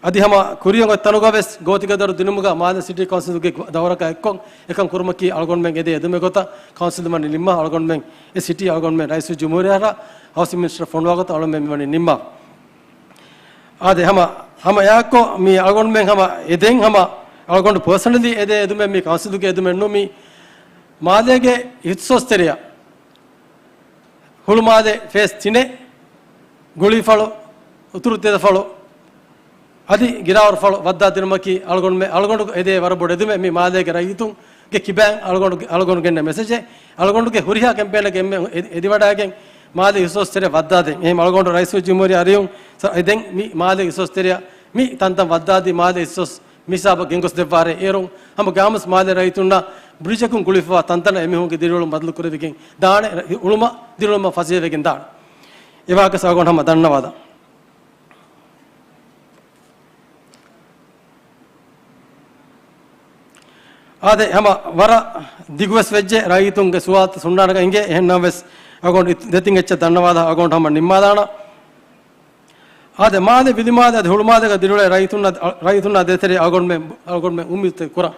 އަދި ހަމަ ކުރިއަށް އޮތް ތަނުގަ ވެސް ގޯތިގަ ދަރު ދިނުމުގަ މާލެ ސިޓީ ކައުންސިލުގެ ދައުރަކާ އެއްކޮށް އެކަން ކުރުމަކީ އަޅުގަނޑުމެން އެދޭ އެދުމެއް ގޮތަށް ކައުންސިލު ވަނީ ނިންމާ އަޅުގަނޑުމެން އެ ސިޓީ އަޅުގަނޑުމެން ރައީސުލްޖުމްހޫރިއްޔާއަށް ހައުސިން މިނިސްޓަރ ފޮނުވާ ގޮތަށް އަޅުގަނޑުމެން މިވަނީ ނިންމާ. އާދެ، ހަމަ، ހަމަ އެއާއެއްކޮށް މި އަޅުގަނޑުމެން ހަމަ އެދެން ހަމަ އަޅުގަނޑު ޕާސަނަލީ އެދޭ އެދުމެއް މި ކައުންސިލުގެ އެދުމެއް ނޫން. މި މާލޭގެ އިހްތިސޯސް ތެރެއަށް ހުޅުމާލެ ފޭސް ތިނެއް، ގުޅީފަޅު، އުތުރު ތެދަފަޅު އަދި ގިރާއުރުފަޅު ވައްދާދިނުމަކީ އަޅުގަނޑުމެ-، އަޅުގަނޑު އެދޭ ވަރަށް ބޮޑު އެދުމެއް. މި މާލޭގެ ރައްޔިތުންގެ ކިބައިން އަޅުގަނޑު، އަޅުގަނޑު ގެންނަ މެސެޖެއް. އަޅުގަނޑުގެ ހުރިހާ ކެމްޕޭނެއްގެ އެންމެ އެ-، އެދިވަޑައިގެން މާލޭ އިހްތިސޯސް ތެރެއަށް ވައްދާދޭން. އެހެން އަޅުގަނޑު ރައީސުލްޖުމްހޫރިއްޔާ އަރިހުން ސަ-، އެދެން މި މާލޭ އިހްތިސޯސް ތެރެއަށް މި ތަންތަން ވައްދާދީ މާލޭ އިހްތިސޯސް މި ހިސާބަށް ގެންގޮސްދެއްވާރޭ. އޭރުން ހަމަ ގާމަސް މާލޭ ރައްޔިތުންނަށް ބްރިޖަކުން ގުޅިފައިވާ ތަންތަނަށް އެމީހުންގެ ދިރިއުޅުން ބަދަލު ކުރެވިގެން ދާނެ، ރަ-، އުޅުމަށް ދިރިއުޅުމަށް ފަސޭހަވެގެން ދާނެ. އެވާހަކަ ސައިގޮން ހަމަ ދަންނަވާލާ. އާދެ، ހަމަ ވަރަށް ދިގުވެސް ވެއްޖެ، ރައްޔިތުންގެ ސުވާލުތައް ހުންނާނެގަ އިނގޭ، އެހެންނަމަވެސް އަގޮން ދެތިން އެއްޗެއް ދަންނަވާލާ އަގޮން ހަމަ ނިންމާލާނަ. އާދެ، މާލެ ވިލިމާލެ އަދި ހުޅުމާލޭގަ ދިރިއުޅޭ ރައްޔިތުންނާ، ރައްޔިތުންނާ ދޭތެރޭ އަޅުގަނޑުމެން، އަޅުގަނޑުމެން އުއްމީދުތައް ކުރަން.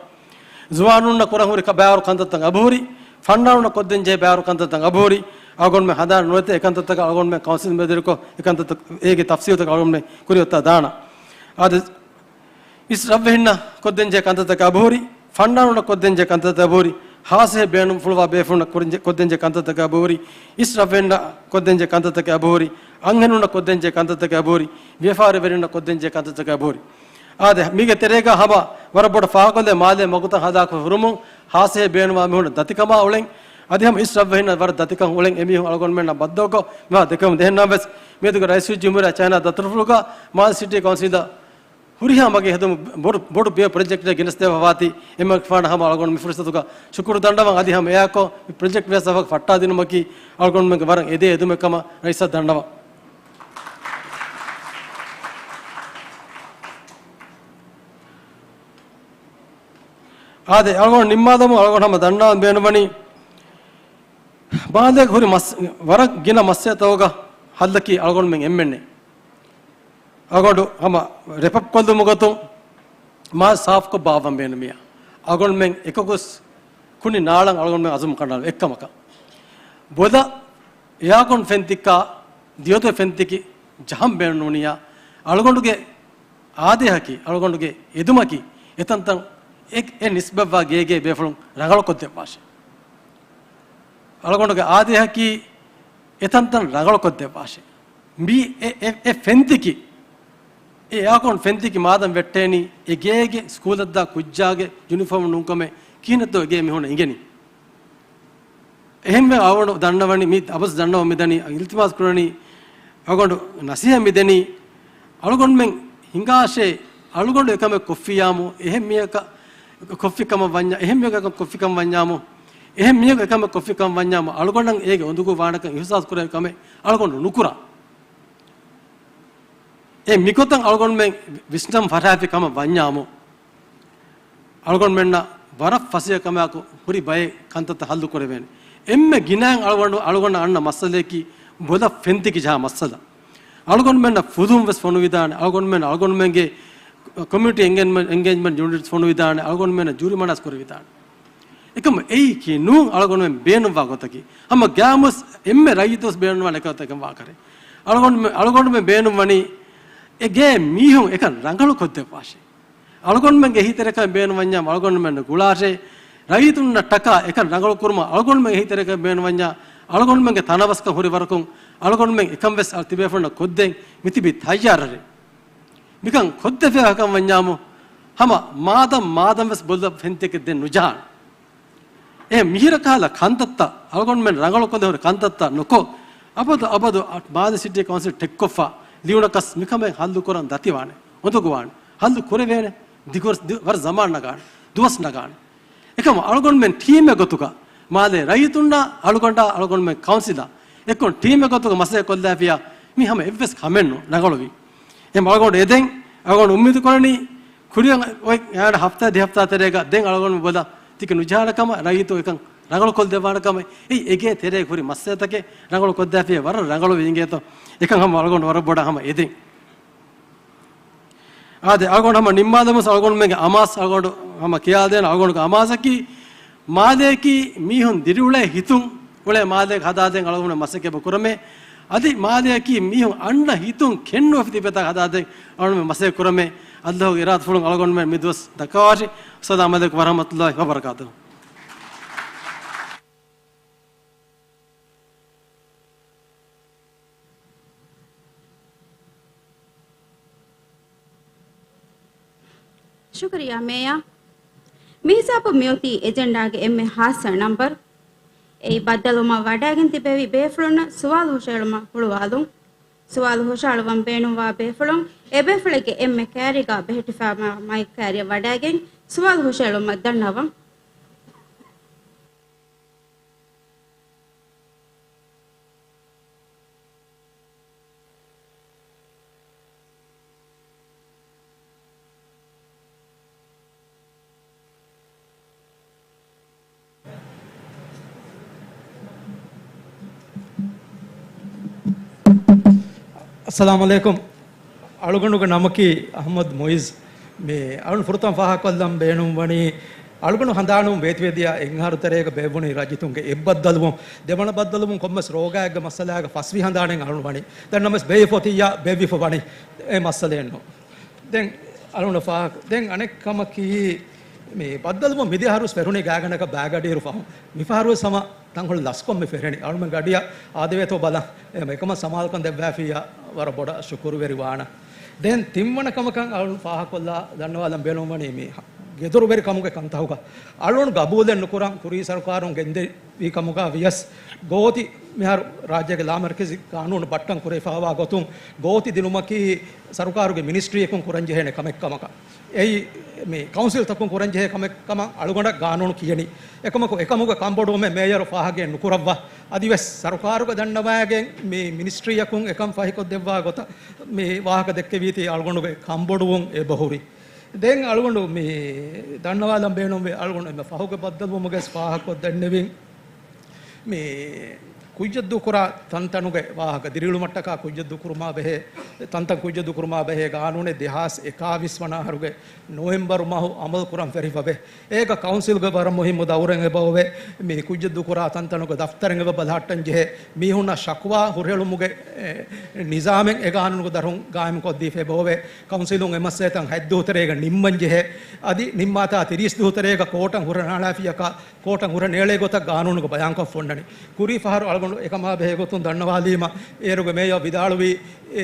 ޒުވާނުންނަށް ކުރަން ހުރި ކަ-، ބައިވަރު ކަންތައްތައް އަބަހުރި، ފަންނާނުންނަށް ކޮށްދޭން ޖެހޭ ބައިވަރު ކަންތައްތައް އަބަހުރި، އަޅުގަނޑުމެން ހަނދާން ނުވެތޭ އެކަންތައްތަކަށް އަޅުގަނޑުމެން ކައުންސިލް މެދުވެރިކޮށް އެކަންތައްތައް އޭގެ ތަފްސީލުތަކަށް އަޅުގަނޑުމެން ކުރިއަށް ދާނަ. އާދެ، އިސް ރަށްވެހިންނަށް ކޮށްދޭން ޖެހޭ ކަންތައްތަކަށް އަބަހުރި، ފަންނާނުންނަށް ކޮށްދޭން ޖެހޭ ކަންތައްތަކަށް އަބަހުރި، ހާސްހޭ ބޭނުންފުޅުވާ ބޭފުޅުންނަށް ކުރިން ޖެ-، ކޮށްދޭން ޖެހޭ ކަންތައްތަކަށް އަބަހުރި، އިސް ރަށްވެހިންނަށް ކޮށްދޭން ޖެހޭ ކަންތައްތަކަށް އަބަހުރި، އަންހެނުންނަށް ކޮށްދޭން ޖެހޭ ކަންތައްތަކަށް އަބަހުރި، ވިޔަފާރިވެރިންނަށް ކޮށްދޭން ޖެހޭ ކަންތައްތަކަށް އަބަހުރި. އާދެ، މީގެ ތެރޭގަ ހަމަ ވަރަށް ބޮޑަށް ފާހަގަކޮށްލޭ މާލޭ މަގުތައް ހަދާކޮށް ހުރުމުން ހާސްހޭ ބޭނުންވާ މީހުންނަށް ދަތިކަމާ އުޅެން، އަދި ހަމަ އިސް ރަށްވެހިންނަށް ވަރަށް ދަތިކަން އުޅެން އެމީހުން އަޅުގަނޑުމެންނަށް ބައްދަލުކޮށް މިވާ ދެކަމު ދެހެންނަމަވެސް، މިއަދުގެ ރައީސުލްޖުމްހޫރިއްޔާ ޗައިނާ ދަތުރުފުޅުގަ މާލެ ސިޓީ ކައުންސިލަށް ހުރިހާ މަގެއް ހެދުމު ބޮޑު، ބޮޑު ބިޔަ ޕްރޮޖެކްޓެއް ގެނެސްދެއްވާފައިވާތީ، އެމަގެފާނަށް ހަމަ އަޅުގަނޑު މި ފުރުސަތުގަ ޝުކުރު ދަންނަވަން. އަދި ހަމަ އެއާކޮށް މި ޕްރޮޖެކްޓް ވެސް އަވަހަކަށް ފައްޓާދިނުމަކީ އަޅުގަނޑުމެންގެ ވަރަށް އެދޭ އެދުމެއް ކަމަށް ރައީސަށް ދަންނަވަން. އާދެ، އަޅުގަނޑު ނިންމާލަމުން އަޅުގަނޑު ހަމަ ދަންނަވަން ބޭނުންވަނީ، މާލޭގަ ހުރި މަސް-، ވަރަށް ގިނަ މައްސަލަތަކުގަ ހައްލަކީ އަޅުގަނޑުމެން އެންމެންނޭ. އަޅުގަނޑު ހަމަ ރެޕްއަޕް ކޮށްލުމުގެ ގޮތުން މާ ސާފުކޮށް ބާއްވަން ބޭނުމިއްޔާ. އަޅުގަނޑުމެން އެކަކުސް ކުނި ނާޅަން އަޅުގަނޑުމެން އަޒުމް ކަނޑާލު އެއްކަމަކަށް. ބޮލަށް އެއާކޮން ފެންތިއްކާ ދިޔޮތޮއެ ފެންތިކި ޖަހަން ބޭނުންނޫނިއްޔާ. އަޅުގަނޑުގެ އާދޭހަކީ، އަޅުގަނޑުގެ އެދުމަކީ، އެތަންތަން އެ، އެ ނިސްބަތްވާ ގޭގޭ ބޭފުޅުން ރަނގަޅުކޮށްދެއްވާށޭ. އަޅުގަނޑުގެ އާދޭހަކީ، އެތަންތަން ރަނގަޅުކޮށްދެއްވާށޭ. މި އެ، އެ، އެ ފެންތިކި، އެ އެއާކޮން ފެންތިކި މާދަން ވެއްޓޭނީ، އެ ގޭގެ ސްކޫލަށްދާ ކުއްޖާގެ ޔުނިފޯމް ނޫންކަމެއް ކިހިނެއްތޯ އެ ގޭ މީހުންނަށް އިނގެނީ. އެހެންވެ އަޅުގަނޑު ދަންނަވަނީ، މި އަބަސް ދަންނަވަ މިދަނީ، އިލްތިމާސް ކުރަނީ، އަޅުގަނޑު ނަސީހަތް މިދެނީ، އަޅުގަނޑުމެން ހިނގާށޭ، އަޅުގަނޑު އެކަމެއް ކޮށްފިއްޔާމު، އެހެން މީހަކަށް ކޮށްފި ކަމަށް ވަންޏާ، އެހެން މީހަކަށް ކޮށްފި ކަމަށް ވަންޏާމު، އެހެން މީހަކަށް އެކަމެއް ކޮށްފި ކަމަށް ވަންޏާމު، އަޅުގަނޑަށް އޭގެ އުނދަގޫ ވާނެކަން އިހުސާސް ކުރެވޭ ކަމެއް އަޅުގަނޑު ނުކުރާ. އެ މިގޮތަށް އަޅުގަނޑުމެން ވިސްނަން ފަށާފި ކަމަށް ވަންޏާމު، އަޅުގަނޑުމެންނަށް ވަރަށް ފަސޭހަ ކަމާއެކު ހުރި ބައެއް ކަންތައްތައް ހައްލު ކުރެވޭނެ. އެންމެ ގިނައިން އަޅުގަނޑު، އަޅުގަނޑަށް އަންނަ މައްސަލައަކީ ބޮލަށް ފެންތިކި ޖަހާ މައްސަލަ. އަޅުގަނޑުމެންނަށް ފުލުހުން ވެސް ފޮނުވިދާނެ. އަޅުގަނޑުމެން، އަޅުގަނޑުމެންގެ ކޮމިއުނިޓީ އެންގޭޖްމަންޓް، އެންގޭޖްމަންޓް ޔުނިޓްސް ފޮނުވިދާނެ، އަޅުގަނޑުމެންނަށް ޖޫރިމަނާސް ކުރެވިދާނެ. އެކަމު އެއީކީ ނޫން އަޅުގަނޑުމެން ބޭނުންވާ ގޮތަކީ. ހަމަ ގާމުސް އެންމެ ރައްޔިތުސް ބޭނުންވާނެ އެކަމަކަށް ވާކަރެ. އަޅުގަނޑުމެ-، އަޅުގަނޑުމެން ބޭނުންވަނީ އެ ގޭ މީހުން އެކަން ރަނގަޅު ކޮށްދެއްވާށޭ. އަޅުގަނޑުމެންގެ އެހީތެރިކަން ބޭނުންވަންޏާ އަޅުގަނޑުމެން ގުޅާށޭ. ރައްޔިތުންނަށް ޓަކާ އެކަން ރަނގަޅު ކުރުމަށް އަޅުގަނޑުމެން އެހީތެރިކަން ބޭނުންވަންޏާ އަޅުގަނޑުމެންގެ ތަނަވަސްކަން ހުރި ވަރަކުން އަޅުގަނޑުމެން އެކަން ވެސް އަޅު ތިބޭފުޅުންނަށް ކޮށްދޭން މިތިބީ ތައްޔާރަށޭ. މިކަން ކޮށްދެފައި ކަން ވަންޏާމު، ހަމަ މާދަން މާދަން ވެސް ބޮލުލަ ފެންތިއެއްގެ ދެން ނުޖަހާނެ. އެ މިހިރަ ކަހަލަ ކަންތައްތައް، އަޅުގަނޑުމެން ރަނގަޅު ކޮށްދޭ ހުރި ކަންތައްތައް ނުކޮށް، އަބަދު އަބަދު މާލެ ސިޓީ ކައުންސިލް ޓެކްކޮށްފަ ލިޔުނަކަސް މިކަމެއް ހައްލު ކުރަން ދަތިވާނެ، އުނދަގޫވާނެ. ހައްލު ކުރެވޭނެ، ދިގު ވަރަށް ޒަމާން ނަގާނެ، ދުވަސް ނަގާނެ. އެކަމު އަޅުގަނޑުމެން ޓީމެއް ގޮތުގަ މާލޭ ރައްޔިތުންނާ އަޅުގަނޑާ އަޅުގަނޑުމެން ކައުންސިލާ އެއްކޮށް ޓީމެއް ގޮތުގަ މަސައްކަތް ކޮށްލާފިޔާ މި ހަމަ އެއްވެސް ކަމެއް ނޫން ރަނގަޅުވީ. އެހެން އަޅުގަނޑު އެދެން، އަޅުގަނޑު އުއްމީދު ކުރަނީ ކުރިއަށް އޮތް އަންނަ ހަފްތާ ދެ ހަފްތާ ތެރޭގަ ދެން އަޅުގަނޑު ބޮލަށް ތިކެ ނުޖަހާނެ ކަމަށް، ރައްޔިތުން އެކަން ރަނގަޅު ކޮށްދެއްވާނެ ކަމަށް. އެއީ އެގޭ ތެރޭގަ ހުރި މައްސަލަތަކެއް ރަނގަޅު ކޮށްދާފިޔާ ވަރަށް ރަނގަޅުވެ އިނގޭތޯ. އެކަން ހަމަ އަޅުގަނޑު ވަރަށް ބޮޑަށް ހަމަ އެދެން. އާދެ، އަޅުގަނޑު ހަމަ ނިންމާލަމުސް އަޅުގަނޑުމެންގެ އަމާޒް އަޅުގަނޑު ހަމަ ކިޔާދޭނަ. އަޅުގަނޑުގެ އަމާޒަކީ މާލެއަކީ މީހުން ދިރިއުޅޭ ހިތުން އުޅޭ މާލެއަކަށް ހަދާދޭން އަޅުގަނޑު މަސައްކަތް ކުރަމޭ. އަދި މާލެއަކީ މީހުން އަންނަ ހިތުން ކެނޑުވެފަ ތިބޭތާ ހަދާދޭން އަޅުގަނޑު މަސައްކަތް ކުރަމޭ. ﷲ ގެ އިރާދަފުޅުން އަޅުގަނޑުމެން މި ދުވަސް ދައްކަވާށި. އައްސަލާމު ޢަލައިކުމް ވަރަޙްމަތުﷲ ވަބަރަކާތުހު. ޝުކުރިއްޔާ މޭޔާ. މިހިސާބުން މިއޮތީ އެޖެންޑާގެ އެންމެ ހާއްސަ ނަންބަރު. އެއީ ބައްދަލުވުމަށް ވަޑައިގެން ތިބެވި ބޭފުޅުންނަށް ސުވާލު ހުށައެޅުމަށް ހުޅުވާލުން. ސުވާލު ހުށައަޅުވަން ބޭނުންވާ ބޭފުޅުން އެބޭފުޅެއްގެ އެންމެ ކައިރީގަ ބެހެއްޓިފައިވާ މައިކް ކައިރިއަށް ވަޑައިގެން ސުވާލު ހުށައެޅުމަށް ދަންނަވަން. އައްސަލާމު ޢަލައިކުމް. އަޅުގަނޑުގެ ނަމަކީ އަޙްމަދު މުޢިއްޒު. މި އަޅުން ފުރަތަމަ ފާހަގަކޮށްލަން ބޭނުންވަނީ، އަޅުގަނޑު ހަނދާނުން ވޭތުވެދިޔަ އެއްއަހަރު ތެރޭގަ ބޭއްވުނީ ރައްޔިތުންގެ އެއްބައްދަލުވުން. ދެވަނަ ބައްދަލުވުން ކޮންމެސް ރޯގާއެއްގެ މައްސަލާގަ ފަސްވި ހަނދާނެއް އަޅުން ވަނީ. ދެން ނަމަވެސް ބޭއްވިފަ އޮތިއްޔާ ބޭއްވިފަ ވަނީ. އެ މައްސަލައެއް ނޫން. ދެން އަޅުގަނޑަށް ފާހަގަ، ދެން އަނެއް ކަމަކީ، މި ބައްދަލުވުން މިދިޔަ އަހަރުވެސް ފެށުނީ ގާތްގަނޑަކަށް ބައިގަޑިއިރު ފަހުން. މިފަހަރުވެސް ހަމަ ތަންކޮޅެއް ލަސްކޮށް މި ފެށެނީ. އަޅުމެން ގަޑިއަށް އާދެވޭތޯ ބަލަން. އެ އެކަމަށް ސަމާލުކަން ދެއްވާފިއްޔާ ވަރަށް ބޮޑަށް ޝުކުރުވެރިވާނަން. ދެން ތިންވަނަ ކަމަކަށް އަޅުން ފާހަގަކޮށްލާ ދަންނަވާލަން ބޭނުންވަނީ މި ގެދޮރުވެރި ކަމުގެ ކަންތަކުގަ އަޅުން ގަބޫލެއް ނުކުރަން ކުރީ ސަރުކާރުން ގެންދެވި ކަމުގަ ވިޔަސް ގޯތި މިހާރު ރާއްޖޭގެ ލާމަރުކަޒީ ގާނޫނު ބައްޓަން ކުރެވިފައިވާ ގޮތުން ގޯތި ދިނުމަކީ ސަރުކާރުގެ މިނިސްޓްރީއަކުން ކުރަންޖެހޭނެ ކަމެއް ކަމަކަށް. އެއީ، މި ކައުންސިލްތަކުން ކުރަންޖެހޭ ކަމެއް ކަމަށް އަޅުގަނޑަށް ގާނޫނު ކިޔަނީ. އެކަމަކު، އެކަމުގެ ކަންބޮޑުވުމެއް މޭޔަރު ފާހަގައެއް ނުކުރައްވާ. އަދިވެސް ސަރުކާރުގެ ދަންނަވައިގެން މި މިނިސްޓްރީއަކުން އެކަން ފަހިކޮށްދެއްވާ ގޮތަށް މި ވާހަކަ ދެއްކެވީތީ އަޅުގަނޑުގެ ކަންބޮޑުވުން އެބަހުރި. ދެން އަޅުގަނޑު މި ދަންނަވާލަން ބޭނުންވޭ، އަޅުގަނޑު އެންމެ ފަހުގެ ބައްދަލުވުމުގައި ފާހަގަކޮށްދެންނެވިން. މި ކުއްޖެއްދޫކުރާ ތަންތަނުގެ ވާހަކަ ދިރިއުޅުމަށްޓަކާ ކުއްޖެއްދޫކުރުމާ ބެހޭ، ތަންތަން ކުއްޖެއްދޫކުރުމާ ބެހޭ ގާނޫނެއް ދެހާސް އެކާވީސް ވަނަ އަހަރުގެ ނޮވެމްބަރު މަހު އަމަލު ކުރަން ފެށިފަވޭ. އޭގަ ކައުންސިލްގެ ވަރަށް މުހިއްމު ދައުރެއް އެބައޮވޭ. މި ކުއްޖެއްދޫކުރާ ތަންތަނުގެ ދަފްތަރެއް އެބަ ބަލަހައްޓަން ޖެހޭ. މީހުންނަށް ޝަކުވާ ހުށަހެޅުމުގެ، އެ، ނިޒާމެއް އެ ގާނޫނުގެ ދަށުން ގާއިމްކޮށްދީފަ އެބައޮވޭ. ކައުންސިލުން އެ މައްސަލަތައް ހަތް ދުވަހު ތެރޭގަ ނިންމަން ޖެހޭ. އަދި ނިންމާތާ ތިރީސް ދުވަހު ތެރޭގަ ކޯޓަށް ހުށަހަޅާފިޔަކާ ކޯޓަށް ހުށަނޭޅޭ ގޮތަށް ގާނޫނުގަ ބަޔާންކޮށްފަ އޮންނަނީ. ކުރީ ފަހަރު އަޅުގަނޑު އެކަމާ ބެހޭ ގޮތުން ދަންނަވާލީމަ، އޭރުގެ މޭޔަރ ވިދާޅުވީ، އެ،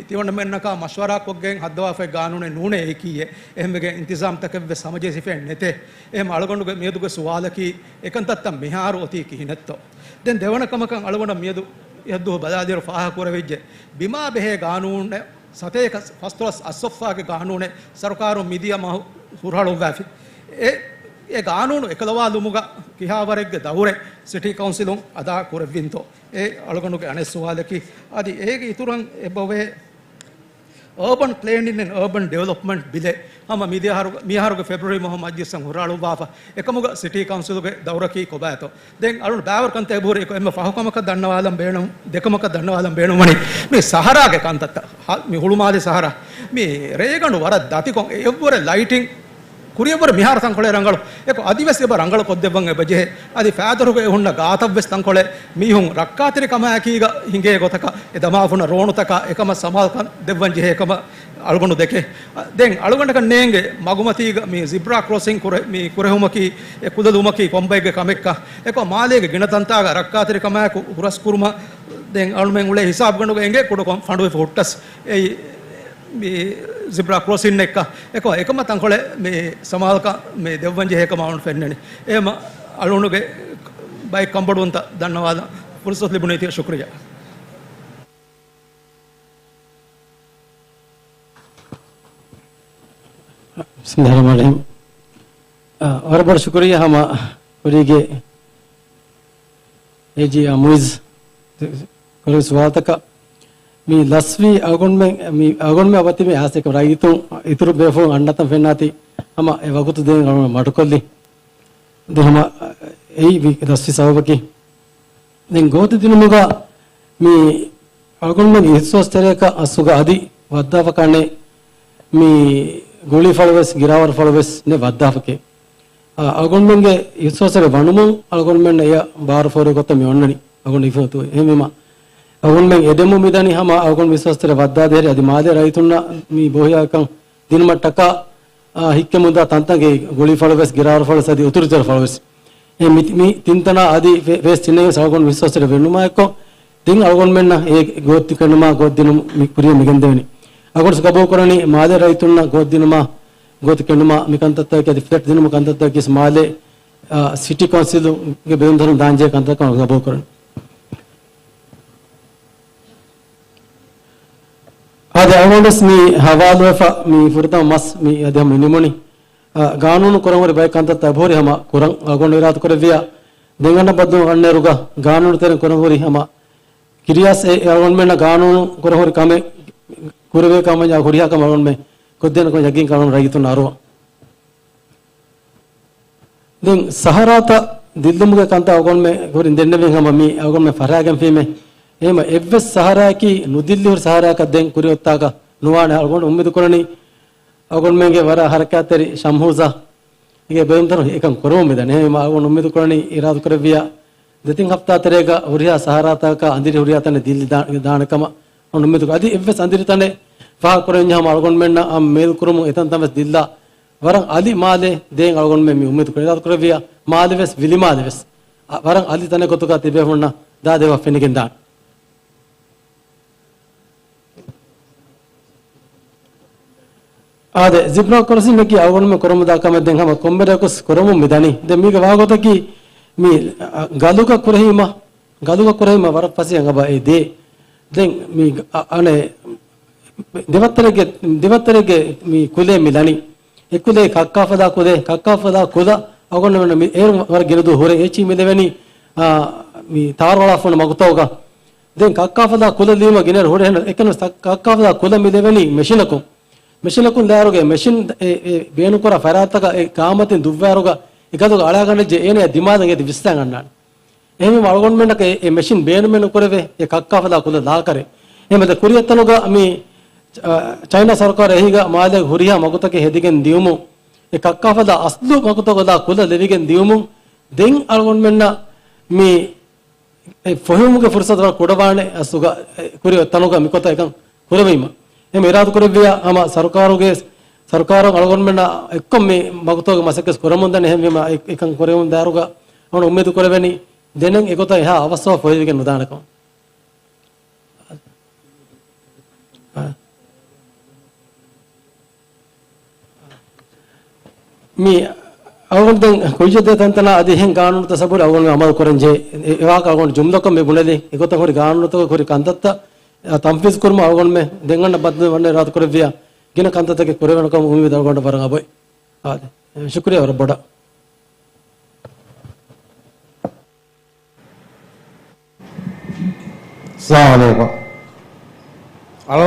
ތިވަނަމެންނަކާ މަޝްވަރާކޮށްގެން ހައްދަވާފައި ގާނޫނެއް ނޫނޭ އެކީއެއް. އެހެންވެގެން އިންތިޒާމްތަކެއްވެސް ހަމަޖެހިފައެއް ނެތޭ. އެހެން އަޅުގަނޑުގެ މިއަދުގެ ސުވާލަކީ، އެކަންތައްތައް މިހާރު އޮތީ ކިހިނެއްތޯ؟ ދެން ދެވަނަ ކަމަކަށް އަޅުގަނޑަށް މިއަދު އެއްދުވަހު ބަލާލިއިރު ފާހަގަކުރެވިއްޖެ، ބިމާ ބެހޭ ގާނޫނެއް ސަތޭކަ ފަސްދޮޅަސް އައްސަފާގެ ގާނޫނެއް ސަރުކާރުން މިދިޔަ މަހު ހުށަހަޅުއްވާފި. އެ، އެ ގާނޫނު އެކަލަވާލުމުގަ ކިހާވަރެއްގެ ދައުރެއް ސިޓީ ކައުންސިލުން އަދާ ކުރެއްވިންތޯ؟ އެ އަޅުގަނޑުގެ އަނެއް ސުވާލަކީ. އަދި އޭގެ އިތުރަށް އެބަވޭ އަރބަން ޕްލޭނިން އެންޑް އަރބަން ޑިވެލޮޕްމަންޓް ބިލެއް ހަމަ މިދިޔަ އަހަރު، މިއަހަރުގެ ފެބްރުއަރީ މަހު މަޖްލިސްއަށް ހުށަހަޅުއްވާފަ. އެކަމުގަ ސިޓީ ކައުންސިލުގެ ދައުރަކީ ކޮބާތޯ؟ ދެން އަޅުން ބާވަރު ކަންތައް އެބަހުރި އެކު އެންމެ ފަހު ކަމަކަށް ދަންނަވާލަން ބޭނުން، ދެކަމަކަށް ދަންނަވާލަން ބޭނުންވަނީ މި ސަހަރާގެ ކަންތައްތައް. ހަ-، މި ހުޅުމާލެ ސަހަރާ. މި ރޭގަނޑު ވަރަށް ދަތިކޮށް، އެއަށްވުރެ ލައިޓިން، ކުރިއަށްވުރެ މިހާރު ތަންކޮޅެއް ރަނގަޅު. އެކޮ އަދިވެސް އެބަ ރަނގަޅު ކޮށްދެއްވަން އެބަ ޖެހޭ. އަދި ފައިތުރުގައި ހުންނަ ގާތަށްވެސް ތަންކޮޅެއް މީހުން ރައްކާތެރިކަމާއެކީގަ ހިނގޭ ގޮތަކަށް އެ ދަމާފުނަ ރޯނުތަކާ އެކަމަށް ސަމާލުކަން ދެއްވަން ޖެހޭ ކަމަށް އަޅުގަނޑު ދެކޭ. ދެން އަޅުގަނޑަކަށް ނޭނގެ މަގުމަތީގަ މި ޒިބްރާ ކްރޮސިން ކުރެ-، މި ކުރެހުމަކީ އެ ކުލަލުމަކީ ކޮންބައެއްގެ ކަމެއްކަ. އެކޮ މާލޭގެ ގިނަ ތަންތާގަ ރައްކާތެރިކަމާއެކު ހުރަސްކުރުމަށް ދެން އަޅުމެން އުޅޭ ހިސާބުގަނޑުގަ އެނގޭ ކުޑަކޮށް ފަނޑުވެފަ ހުއްޓަސް. އެއީ މި ޒިބްރާ ކްރޮސިން އެއްކަ. އެކޮ އެކަމަށް ތަންކޮޅެއް މި ސަމާލުކަން މި ދެއްވަން ޖެހޭ ކަމަށް އަޅުން ފެންނަނީ. އެހެމަ އަޅުނުގެ ބައެއް ކަންބޮޑުވުންތައް ދަންނަވާލަން ފުރުސަތު ލިބުނީތީ. ޝުކުރިއްޔާ. ބިސްމިއްލާހި ރަޙްމާނި ރަޙީމް. އާ، ވަރަށް ބޮޑަށް ޝުކުރިއްޔާ ހަމަ ކުރީގެ އޭޖީ އާ މުއިޒް ކުރި ސުވާލުތަކަށް. މި ލަސްވީ އަޅުގަނޑުމެން، މި އަޅުގަނޑުމެން އަބަދުމެ އާސެކަ ރައްޔިތުން އިތުރު ބޭފުޅުން އަންނަތަން ފެންނާތީ ހަމަ އެ ވަގުތު ދޭން އަޅުގަނޑު މަޑުކޮށްލި. ދެ ހަމަ އެއީ ވި-، ލަސްވި ސަބަބަކީ. ދެން ގޯތި ދިނުމުގަ މި އަޅުގަނޑުމެން އިހްސޯސް ތެރޭކަ އަސްލުގަ އަދި ވައްދާފަކާނެ މި ގުޅީފަޅުވެސް ގިރާވަރުފަޅުވެސް ނެ ވައްދާފަކޭ. އަ-، އަޅުގަނޑުމެންގެ އިހްސޯސްތެރެ ވަނުމުން އަޅުގަނޑުމެންނަށް އެޔަށް ބާރުފޯރި ގޮތަށް މި އޮންނަނީ. އަޅުގަނޑު އިފަތު އެހެންވީމަ، އަޅުގަނޑުމެން އެދެމުން މިދަނީ ހަމަ އަޅުގަނޑު އިހްސޯސްތެރެ ވައްދާދޭހެރި އަދި މާލޭ ރައްޔިތުންނަށް މި ބޯހިޔާކަން ދިނުމަށްޓަކާ، އާ، ހިއްކެމުންދާ ތަންތަންގެ ގުޅީފަޅުވެސް ގިރާވަރުފަޅުވެސް އަދި އުތުރުތެރެފަޅުވެސް. އެ މި-، މި ތިންތަނާ އަދި ވެ-، ވެސް ތިނެއްވެސް އަޅުގަނޑު އިހްސޯސްތެރެ ވެނުމާއެއްކޮށް، ދެން އަޅުގަނޑުމެންނަށް އެ ގޯތި ކެނޑުމާ ގޯތި ދިނުން މި ކުރިޔަށް މިގެންދެވެނީ. އަޅުގަނޑު ގަބޫލުކުރަނީ މާލޭ ރައްޔިތުންނަށް ގޯތި ދިނުމާ ގޯތި ކެނޑުމާ މި ކަންތައްތަކަކީ އަދި ފްލެޓް ދިނުމު ކަންތައްތަކަކީ މާލޭ، އާ، ސިޓީ ކައުންސިލުގެ ބެލުން ދަރުން ދާންޖެހޭ ކަންތައްތަކަކީ ގަބޫލުކުރަން. އާދެ، އަޅުގަނޑުވެސް މި ހަވާލުވެފަ މި ފުރަތަމަ މަސް މި އަދި ހަމަ މި ނިމުނީ. އާ، ގާނޫނު ކުރަން ހުރި ބައެއް ކަންތައްތައް އެބަހުރި ހަމަ ކުރަން އަޅުގަނޑު އިރާދަކުރެއްވިޔާ، ދެން އަންނަ ބައްދުން އަންނައިރުގަ ގާނޫނު ތެރެއިން ކުރަން ހުރި ހަމަ ކިރިޔާސް އެ އަޅުގަނޑުމެންނަށް ގާނޫނު ކުރަން ހުރި ކަމެއް ކުރެވޭ ކަމަށް ހުރިހާ ކަމެއް އަޅުގަނޑުމެން ކޮށްދޭނެ ކަމަށް ޔަގީންކަން އަޅުގަނޑު ރައްޔިތުންނަށް އަރުވަން. ދެން ސަހަރާތައް ދިއްލުމުގެ ކަންތައް އަޅުގަނޑުމެން ކުރިން ދެންނެވިން ހަމަ މި އަޅުގަނޑުމެން ފަށާގެންފީމޭ. އެހެމަ އެއްވެސް ސަހަރާއަކީ ނުދިއްލި ހުރި ސަހަރާއަކަށް ދެން ކުރިއޮތާކަށް ނުވާނެ. އަޅުގަނޑު އުއްމީދު ކުރަނީ އަޅުގަނޑުމެންގެ ވަރަށް ހަރަކާތްތެރި ޝަމްހޫޒާ އޭގެ ބެލުންތަރު އެކަން ކުރަމުން މިދަނީ. އެހެންވީމަ އަޅުގަނޑު އުއްމީދު ކުރަނީ އިރާދަ ކުރެއްވިޔާ ދެތިން ހަފްތާ ތެރޭގަ ހުރިހާ ސަހަރާތަކަކާ އަނދިރި ހުރިހާ ތަނެއް ދިއްލި ދާ-، ދާނެ ކަމަށް އަޅުގަނޑު އުއްމީދު ކުރަން. އަދި އެއްވެސް އަނދިރި ތަނެއް ފާހަގަ ކުރެވިންޏާ ހަމަ އަޅުގަނޑުމެންނަށް އާ މޭލް ކުރަމުން އެތަންތަން ވެސް ދިއްލާ ވަރަށް އަލި މާލެ ދޭން އަޅުގަނޑުމެން މި އުއްމީދު ކުރަން. އިރާދަ ކުރެއްވިޔާ މާލެ ވެސް ވިލި މާލެ ވެސް އާ ވަރަށް އަލި ތަނެއް ގޮތުގަ ތިބޭފުޅުންނަށް ދާދޭހަވާ ފެނިގެން ދާނެ. އާދެ، ޒިބްރާ ކްރޮސިންއަކީ އަޅުގަނޑުމެން ކުރަމުންދާ ކަމެއް ދެން ހަމަ ކޮންމެ ރެއަކުސް ކުރަމުން މިދަނީ. ދެން މީގެ ވާގޮތަކީ މި، އަ، ގަލުގަ ކުރެހީމަ، ގަލުގަ ކުރެހީމަ ވަރަށް ފަސޭހަ އަބަ އެ ދޭ. ދެން މި، އަ، އަނެއް ދެވައްތަރެއްގެ، ދެވައްތަރެއްގެ މި ކުލޭ މި ލަނީ. އެ ކުލޭ ކައްކާފަލާ ކުލޭ، ކައްކާފަލާ ކުލަ އަޅުގަނޑުމެން މި އޭރު ވަރަށް ގިނަ ދުވަހު ހުރޭ. އެއްޗި މި ލެވެނީ، އާ، މި ތާރު އަޅާފަ ހުންނަ މަގުތަކުގަ. ދެން ކައްކާފަލާ ކުލަ ލީމަ ގިނައިރު ހުރޭ އެކަނި ކައްކާފަލާ ކުލަ މި ލެވެނީ މެޝިނަކުން. މެޝިނަކުން ލާއިރުގަ މެޝިން އެ، އެ ބޭނުންކުރާ ފަރާތްތަކަށް އެ ގާމަތިން ދުއްވާއިރުގަ އެ ގަލުގަ އަޅާގަންނައްޖެ އޭނަޔާ ދިމާލަށް އޭތި ވިސްނާ ގަންނާނެ. އެހެންވީމަ އަޅުގަނޑުމެންނަކަށް އެ، އެ މެޝިން ބޭނުމެއް ނުކުރެވޭ އެ ކައްކާފަލާ ކުލަ ލާކަރެއް. އެހެންވެ ކުރިއަށް އޮތްތަނުގަ މި، އަ، ޗައިނާ ސަރުކާރު އެހީގަ މާލޭގެ ހުރިހާ މަގުތަކެއް ހެދިގެން ދިއުމުން އެ ކައްކާފަލާ އަސްލު މަގުތަކުގަ ލާ ކުލަ ލެވިގެން ދިއުމުން ދެން އަޅުގަނޑުމެންނަށް މި އެ ފޮހެވުމުގެ ފުރުސަތު ވަރަށް ކުޑަވާނެ އަސްލުގަ، އެ، ކުރި އޮތް ތަނުގަ މިކޮތަށް އެކަން ކުރެވީމަ. އެހެން އިރާދަ ކުރެއްވިޔާ ހަމަ ސަރުކާރުގެ، ސަރުކާރުން އަޅުގަނޑުމެންނާ އެއްކޮށް މި މަގުތަކުގެ މަސައްކަތް ކުރަމުންދަނީ. އެހެންވީމަ އެ، އެކަން ކުރެވުން ދާއިރުގަ އަޅުގަނޑު އުއްމީދު ކުރެވެނީ ދެނެއް އެގޮތަށް އެހާ އަވަސްވާ ފޮހެވިގެން ނުދާނެ ކަމަށް. މި އަޅުގަނޑު ދެން ކުއްޖެއް ދޭ ތަންތަނާ އަދި އެހެން ގާނޫނުތައް ސަބަބުން އަޅުގަނޑު އަމަލު ކުރަން ޖެހޭ. އެ، އެ ވާހަކަ އަޅުގަނޑު ޖުމްލަކޮށް މި ބުނެލި. އެގޮތަށް ހުރި ގާނޫނުތަކަށް ހުރި ކަންތައްތައް، އަ، ތަންފީޒު ކުރުމަށް އަޅުގަނޑުމެ ދެން އަންނަ ބައްދު ވަންނަ އިރާދަ ކުރެއްވިޔާ ގިނަ ކަންތައްތަކެއް ކުރެވޭނެ ކަމަށް އުއްމީދު އަޅުގަނޑަށް ވަރަށް އަބޮއި. އާދެ. ޝުކުރިއްޔާ ވަރަށް ބޮޑަށް. އައްސަލާމު ޢަލައިކުމް.